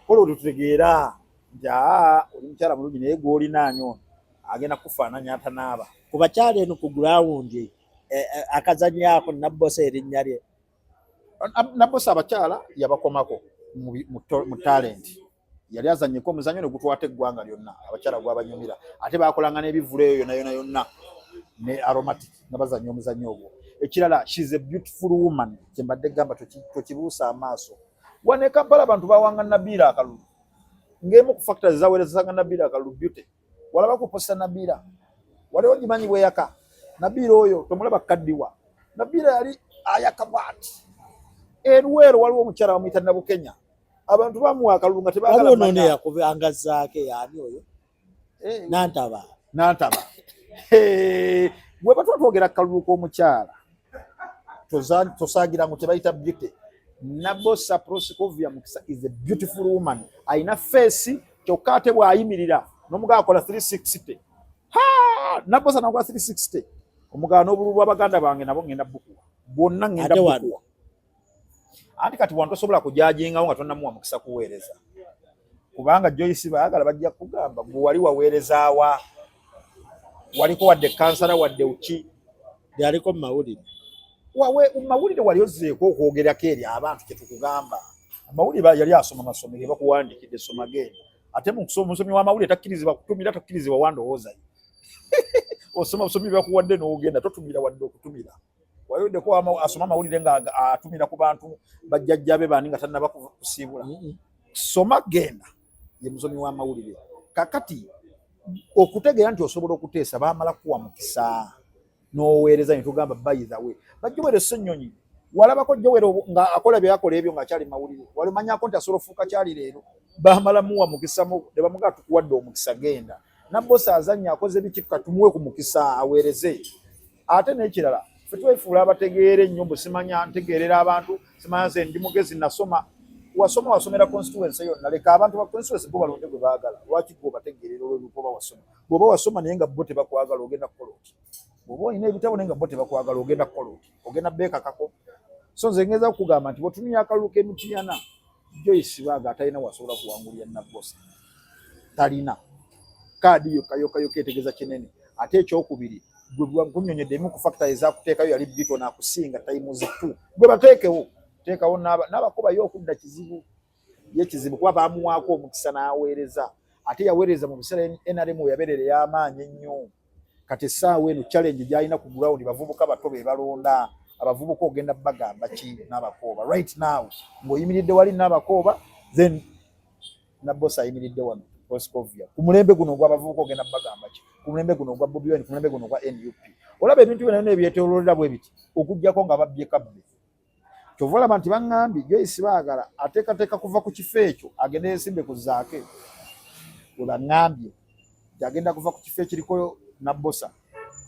kola olwo tutegeera nti aa, oli mukyala mulungi, naye gw'olinaanye ono agenda kufaananya atanaaba. Ku bakyala eno ku ground, akazannyo ako Nabbosa erinnya lye. Nabbosa abakyala yabakomako mu talent. Yali azannyeko omuzannyo ne gutwata eggwanga lyonna, abakyala gwabanyumira, ate bakolanga n'ebivvulu eyo yonna yonna yonna ne Aromatic nga bazannya omuzannyo ogwo. Ekirala, she's a beautiful woman, kyembadde gamba tokibuusa amaaso. Wano e Kampala abantu bawanga Nabiira akalulu, ng'emu ku factors zaweerezanga Nabiira akalulu beauty. Walaba ku poster Nabiira waliwo gimanyi bweyaka Nabiira oyo tomulaba kaddiwa. Nabiira yali ayaka bwati. Eruweero waliwo omukyala bamuyita Nabukenya, abantu bamuwa akalulu nga tebaagala Waliwo nono mmanya. Eyakubanga Zaake, yaani oyo? Eh, Nantaba. Nantaba. Eh, bwe batuba twogera kalulu k'omukyala, tosaagira ngu kyebayita beauty. Nabosa Proscovia Mukisa is a beautiful woman, alina face, kyokka ate bw'ayimirira n'omugaba akola 360. Ha, Nabosa nakola 360, omugaba n'obululu bw'abaganda bange nabo ngenda bukuwa bwonna, ngenda Ate wano? bukuwa. Anti kati wano tosobola kujajingawo nga tonnamuwa mukisa kuweereza, kubanga Joyce Baagala bajja kugamba, gwe wali waweerezaawa? Waliko wadde kansala, wadde ki? Lyaliko mu mawulire. Wawe mawulire wali ozzeeko okwogerako eri abantu? Kyetukugamba, amawulire yali asoma masomero, bakuwandikidde soma genda. Ate mu kusoma, omusomi w'amawulire takkirizibwa kutumira, takkirizibwa wandowooza ye. Osoma busomi bakuwadde n'ogenda, totumira wadde okutumira. Wayoddeko asoma amawulire nga atumira ku bantu bajjajja be bani nga tannaba kusiibula? Soma genda, ye musomi w'amawulire. Kakati okutegeera nti osobola okuteesa, baamala kuwa mukisa n'oweereza, ne tugamba by the way, bajjowere Ssennyonyi walabako Jowere nga akola byeyakola ebyo ng'akyali mawulire? Walimanyako nti asobola ofuuka kyali leero? Baamala muwa mukisa ne bamugaa, tukuwadde omukisa, genda. Nabbosa azannya, akoze biki, katumuwe ku mukisa aweereze. Ate n'ekirala, ffe twefuula abategeera ennyo, mbu simanya ntegeerera abantu, simanya nze ndi mugezi, nasoma. Wasoma, wasomera constituency yonna. Leka abantu ba constituency bo balonde gwe baagala. Lwaki gwe obategeerera olw'ebyokuba wasoma? Bw'oba wasoma naye nga bo tebakwagala, ogenda kukola oti? Bw'oba olina ebitabo naye nga bo tebakwagala, ogenda kukola oti? Ogenda beekakako? So nze ngeza kukugamba nti bw'otunuya akalulu k'eMityana, Joyce Baaga atalina wasobola kuwangulira Nabbosa, talina kaadi yokka yokka yokka etegeeza kinene. Ate ekyokubiri, gwe nkunyonyodde emu ku factor ezakuteekayo yali bito nakusinga times two. Gwe bateekewo, teekawo n'abakubayo okudda kizibu ye kizibu, kuba bamuwaako omukisa n'aweereza, ate yaweereza mu biseera NRM we yabeerera ey'amaanyi ennyo. Kati essaawa eno challenge gy'alina ku ground, bavubuka bato be balonda. Abavubuka ogenda bagamba ki n'Abakooba right now ng'oyimiridde wali n'Abakooba, then Nabbosa ayimiridde wano Proscovia? Ku mulembe guno ogw'abavubuka ogenda bagamba ki? Ku mulembe guno ogwa Bobi Wine, ku mulembe guno ogwa NUP, olaba ebintu byonna byonna ebyetooloolera bwe biti, okuggyako nga babbye kabbe. Kyova olaba nti baŋŋambye Joyce Baagala ateekateeka kuva ku kifo ekyo agende yesimbe ku Zaake. We baŋŋambye nti agenda kuva ku kifo ekiriko Nabbosa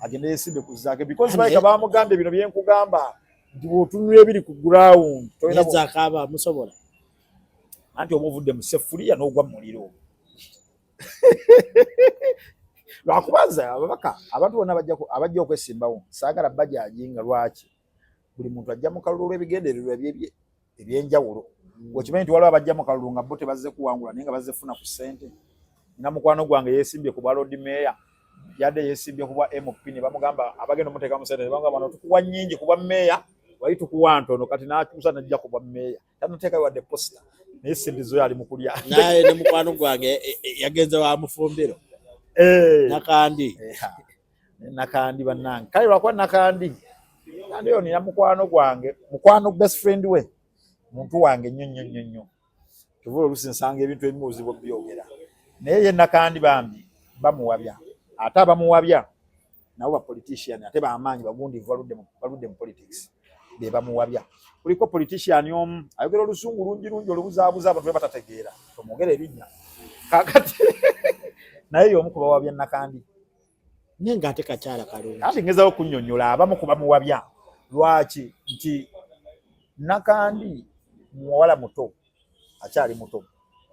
agende yesimbe ku Zaake, because baleka bamugambye bino byenkugamba nti bw'otunula ebiri ku ground tolina Zaake aba amusobola. Anti oba ovudde mu sefuliya n'ogwa mu muliro, lwakubanza ababaka abantu bonna abajja okwesimbawo saagala bajajinga. Lwaki? Buli muntu ajja mu kalulu olw'ebigendererwa ebyenjawulo. Okimanyi nti waliwo abajja mu kalulu nga bo tebazze kuwangula, naye nga bazze kufuna ku ssente. Nina mukwano gwange yeesimbye ku bwa Lord Mayor, yadde yeesimbye ku bwa MP, ne bamugamba abagenda omuteeka mu ssente, ne bamugamba, "No, tukuwa nnyingi ku bwa meeya, wali tukuwa ntono." Kati n'akyusa n'ajja ku bwa meeya, tanateekayo wadde poster, naye ssente zo ali mu kulya. Naye ne mukwano gwange yagenze wa mufumbiro. Nakandi. Nakandi bannange, kale lwakuba Nakandi, Nakandi oyo nina mukwano gwange, mukwano, best friend we, muntu wange nnyo nnyo nnyo nnyo. Kyova oluusi nsanga ebintu ebimu obuzibu byogera, naye ye Nakandi bambi bamuwabya, ate abamuwabya nabo ba politician, ate bamaanyi, bagundiivu, baludde mu politics, be bamuwabya. Kuliko politician omu ayogera oluzungu lungi lungi olubuzaabuza abantu be batategeera, tomwogera erinnya kakati, naye y'omu ku bawabya Nakandi. Naye ng'ate kakyala kalungi. Anti ngezaho kunnyonnyola abamu ku bamuwabya lwaki nti Nakandi muwala muto, akyali muto,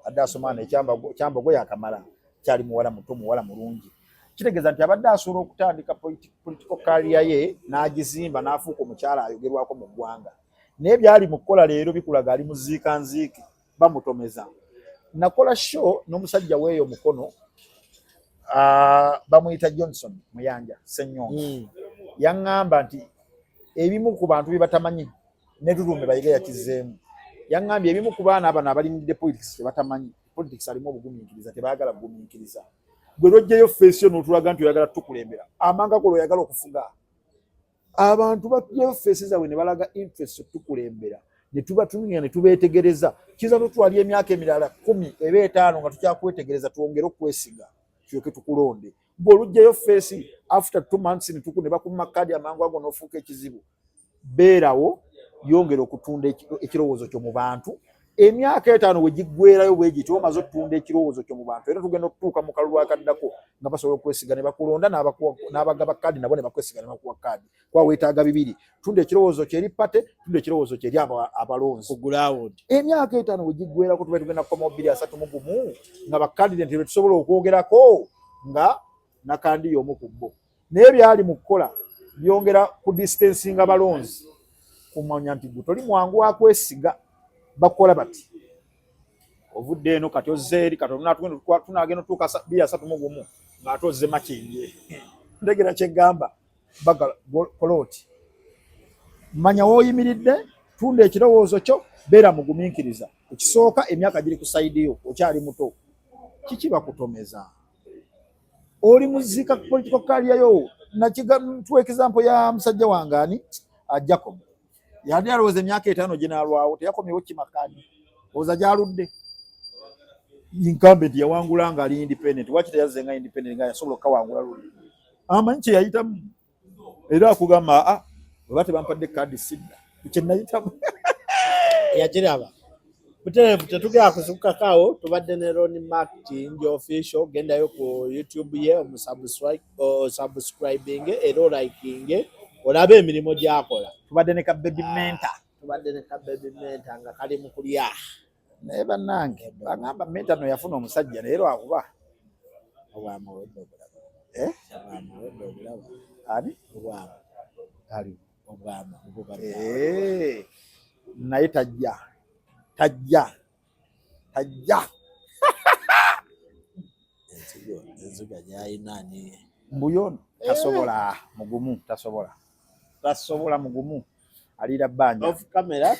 adde asoma nekyambogo yakamala, kyali muwala muto, muwala mulungi. Kitegeeza nti abadde asobola okutandika political career ye n'agizimba n'afuuka omukyala ayogerwako mu ggwanga, naye byali mu kukola leero bikulaga ali muziika nziike, bamutomeza. Nakola show n'omusajja weeyo mukono, bamuyita Johnson Muyanja Ssenyonga. Yaŋŋamba nti ebimu ku bantu bye batamanyi, ne Lulume Bayiga yakizeemu, yaŋŋambye ebimu ku baana abano abalinidde politics tebatamanyi, politics alimu obugumiikiriza, tebaagala bugumiikiriza. Gwe lwojjayo face yo n'otulaga nti oyagala tukulembera, amanga golo oyagala okufuga abantu, bajjayo face zaabwe ne balaga interest tukulembera, ne tuba tununya ne tubeetegereza. Kiyinza notwali emyaka emirala 10 eba 5 nga tukyakwetegereza, twongere okwesiga tulyoke tukulonde. Gwe olugjayo face after 2 months ne bakuma kaadi, amangu ago n'ofuuka ekizibu. Beerawo, yongera okutunda ekirowoozo kyo mu bantu. Emyaka 5 we giggwerayo bwe giti, omaze okutunda ekirowoozo kyo mu bantu, era tugenda okutuuka mu kalulu akaddako nga basobola okwesiga ne bakulonda, n'abagaba kaadi nabo ne bakwesiga ne bakuwa kaadi. Kuba weetaaga bibiri: tunda ekirowoozo kyo eri party, tunda ekirowoozo kyo eri abalonzi. Ku ground. Emyaka 5 we giggwerako, tuba tugenda kukomawo 2031 nga ba candidate be tusobola okwogerako nga Nakandi y'omu ku bo. Naye byali mu kukola byongera ku distancinga balonzi kumanya nti gwe toli mwangu wa kwesiga. Bakola bati, ovudde eno, kati ozze eri, kati tunagenda otuuka 2031 ng'ate ozze Makindye. Ntegera kyeggamba, kola oti, manya w'oyimiridde, tunda ekirowoozo kyo, beera mugumiikiriza. Ekisooka, emyaka giri ku side yo, okyali muto. Kiki bakutomeza? Oli muzika political career yo. Tuwa example ya musajja wange ani, Jacob, yali alowooza emyaka 5 ginaalwawo, teyakomyewo kimakadi, oza gyaludde. Incumbent yawangula nga ali independent, waki teyazze nga independent nga yasobola okukawangula luli? Amanyi kye yayitamu, era akugamba, "Aa, bwe tebampadde kaadi sidda kye nayitamu." Yakiraba butereevu. Tetugenda kusukkakaawo. Tubadde ne Ron Mark Kiyingi Official. Gendayo ku YouTube ye osubscribing era olikinge, olabe emirimu gy'akola. Tubadde ne ka baby mentor. Tubadde ne ka baby mentor nga kali mu kulya. Naye bannange, bagamba mentor no yafuna omusajja, naye lwakuba Obwama owedde obulaba. Eh? Obwama owedde obulaba. Ani? Obwama. Ali. Obwama obubadde. Eh, naye tajja, tajja, tajja. Enzigo, enziga gy'alina ani? Mbuyo tasobola, mugumu, tasobola, tasobola, mugumu, aliira bbanja. Off camera.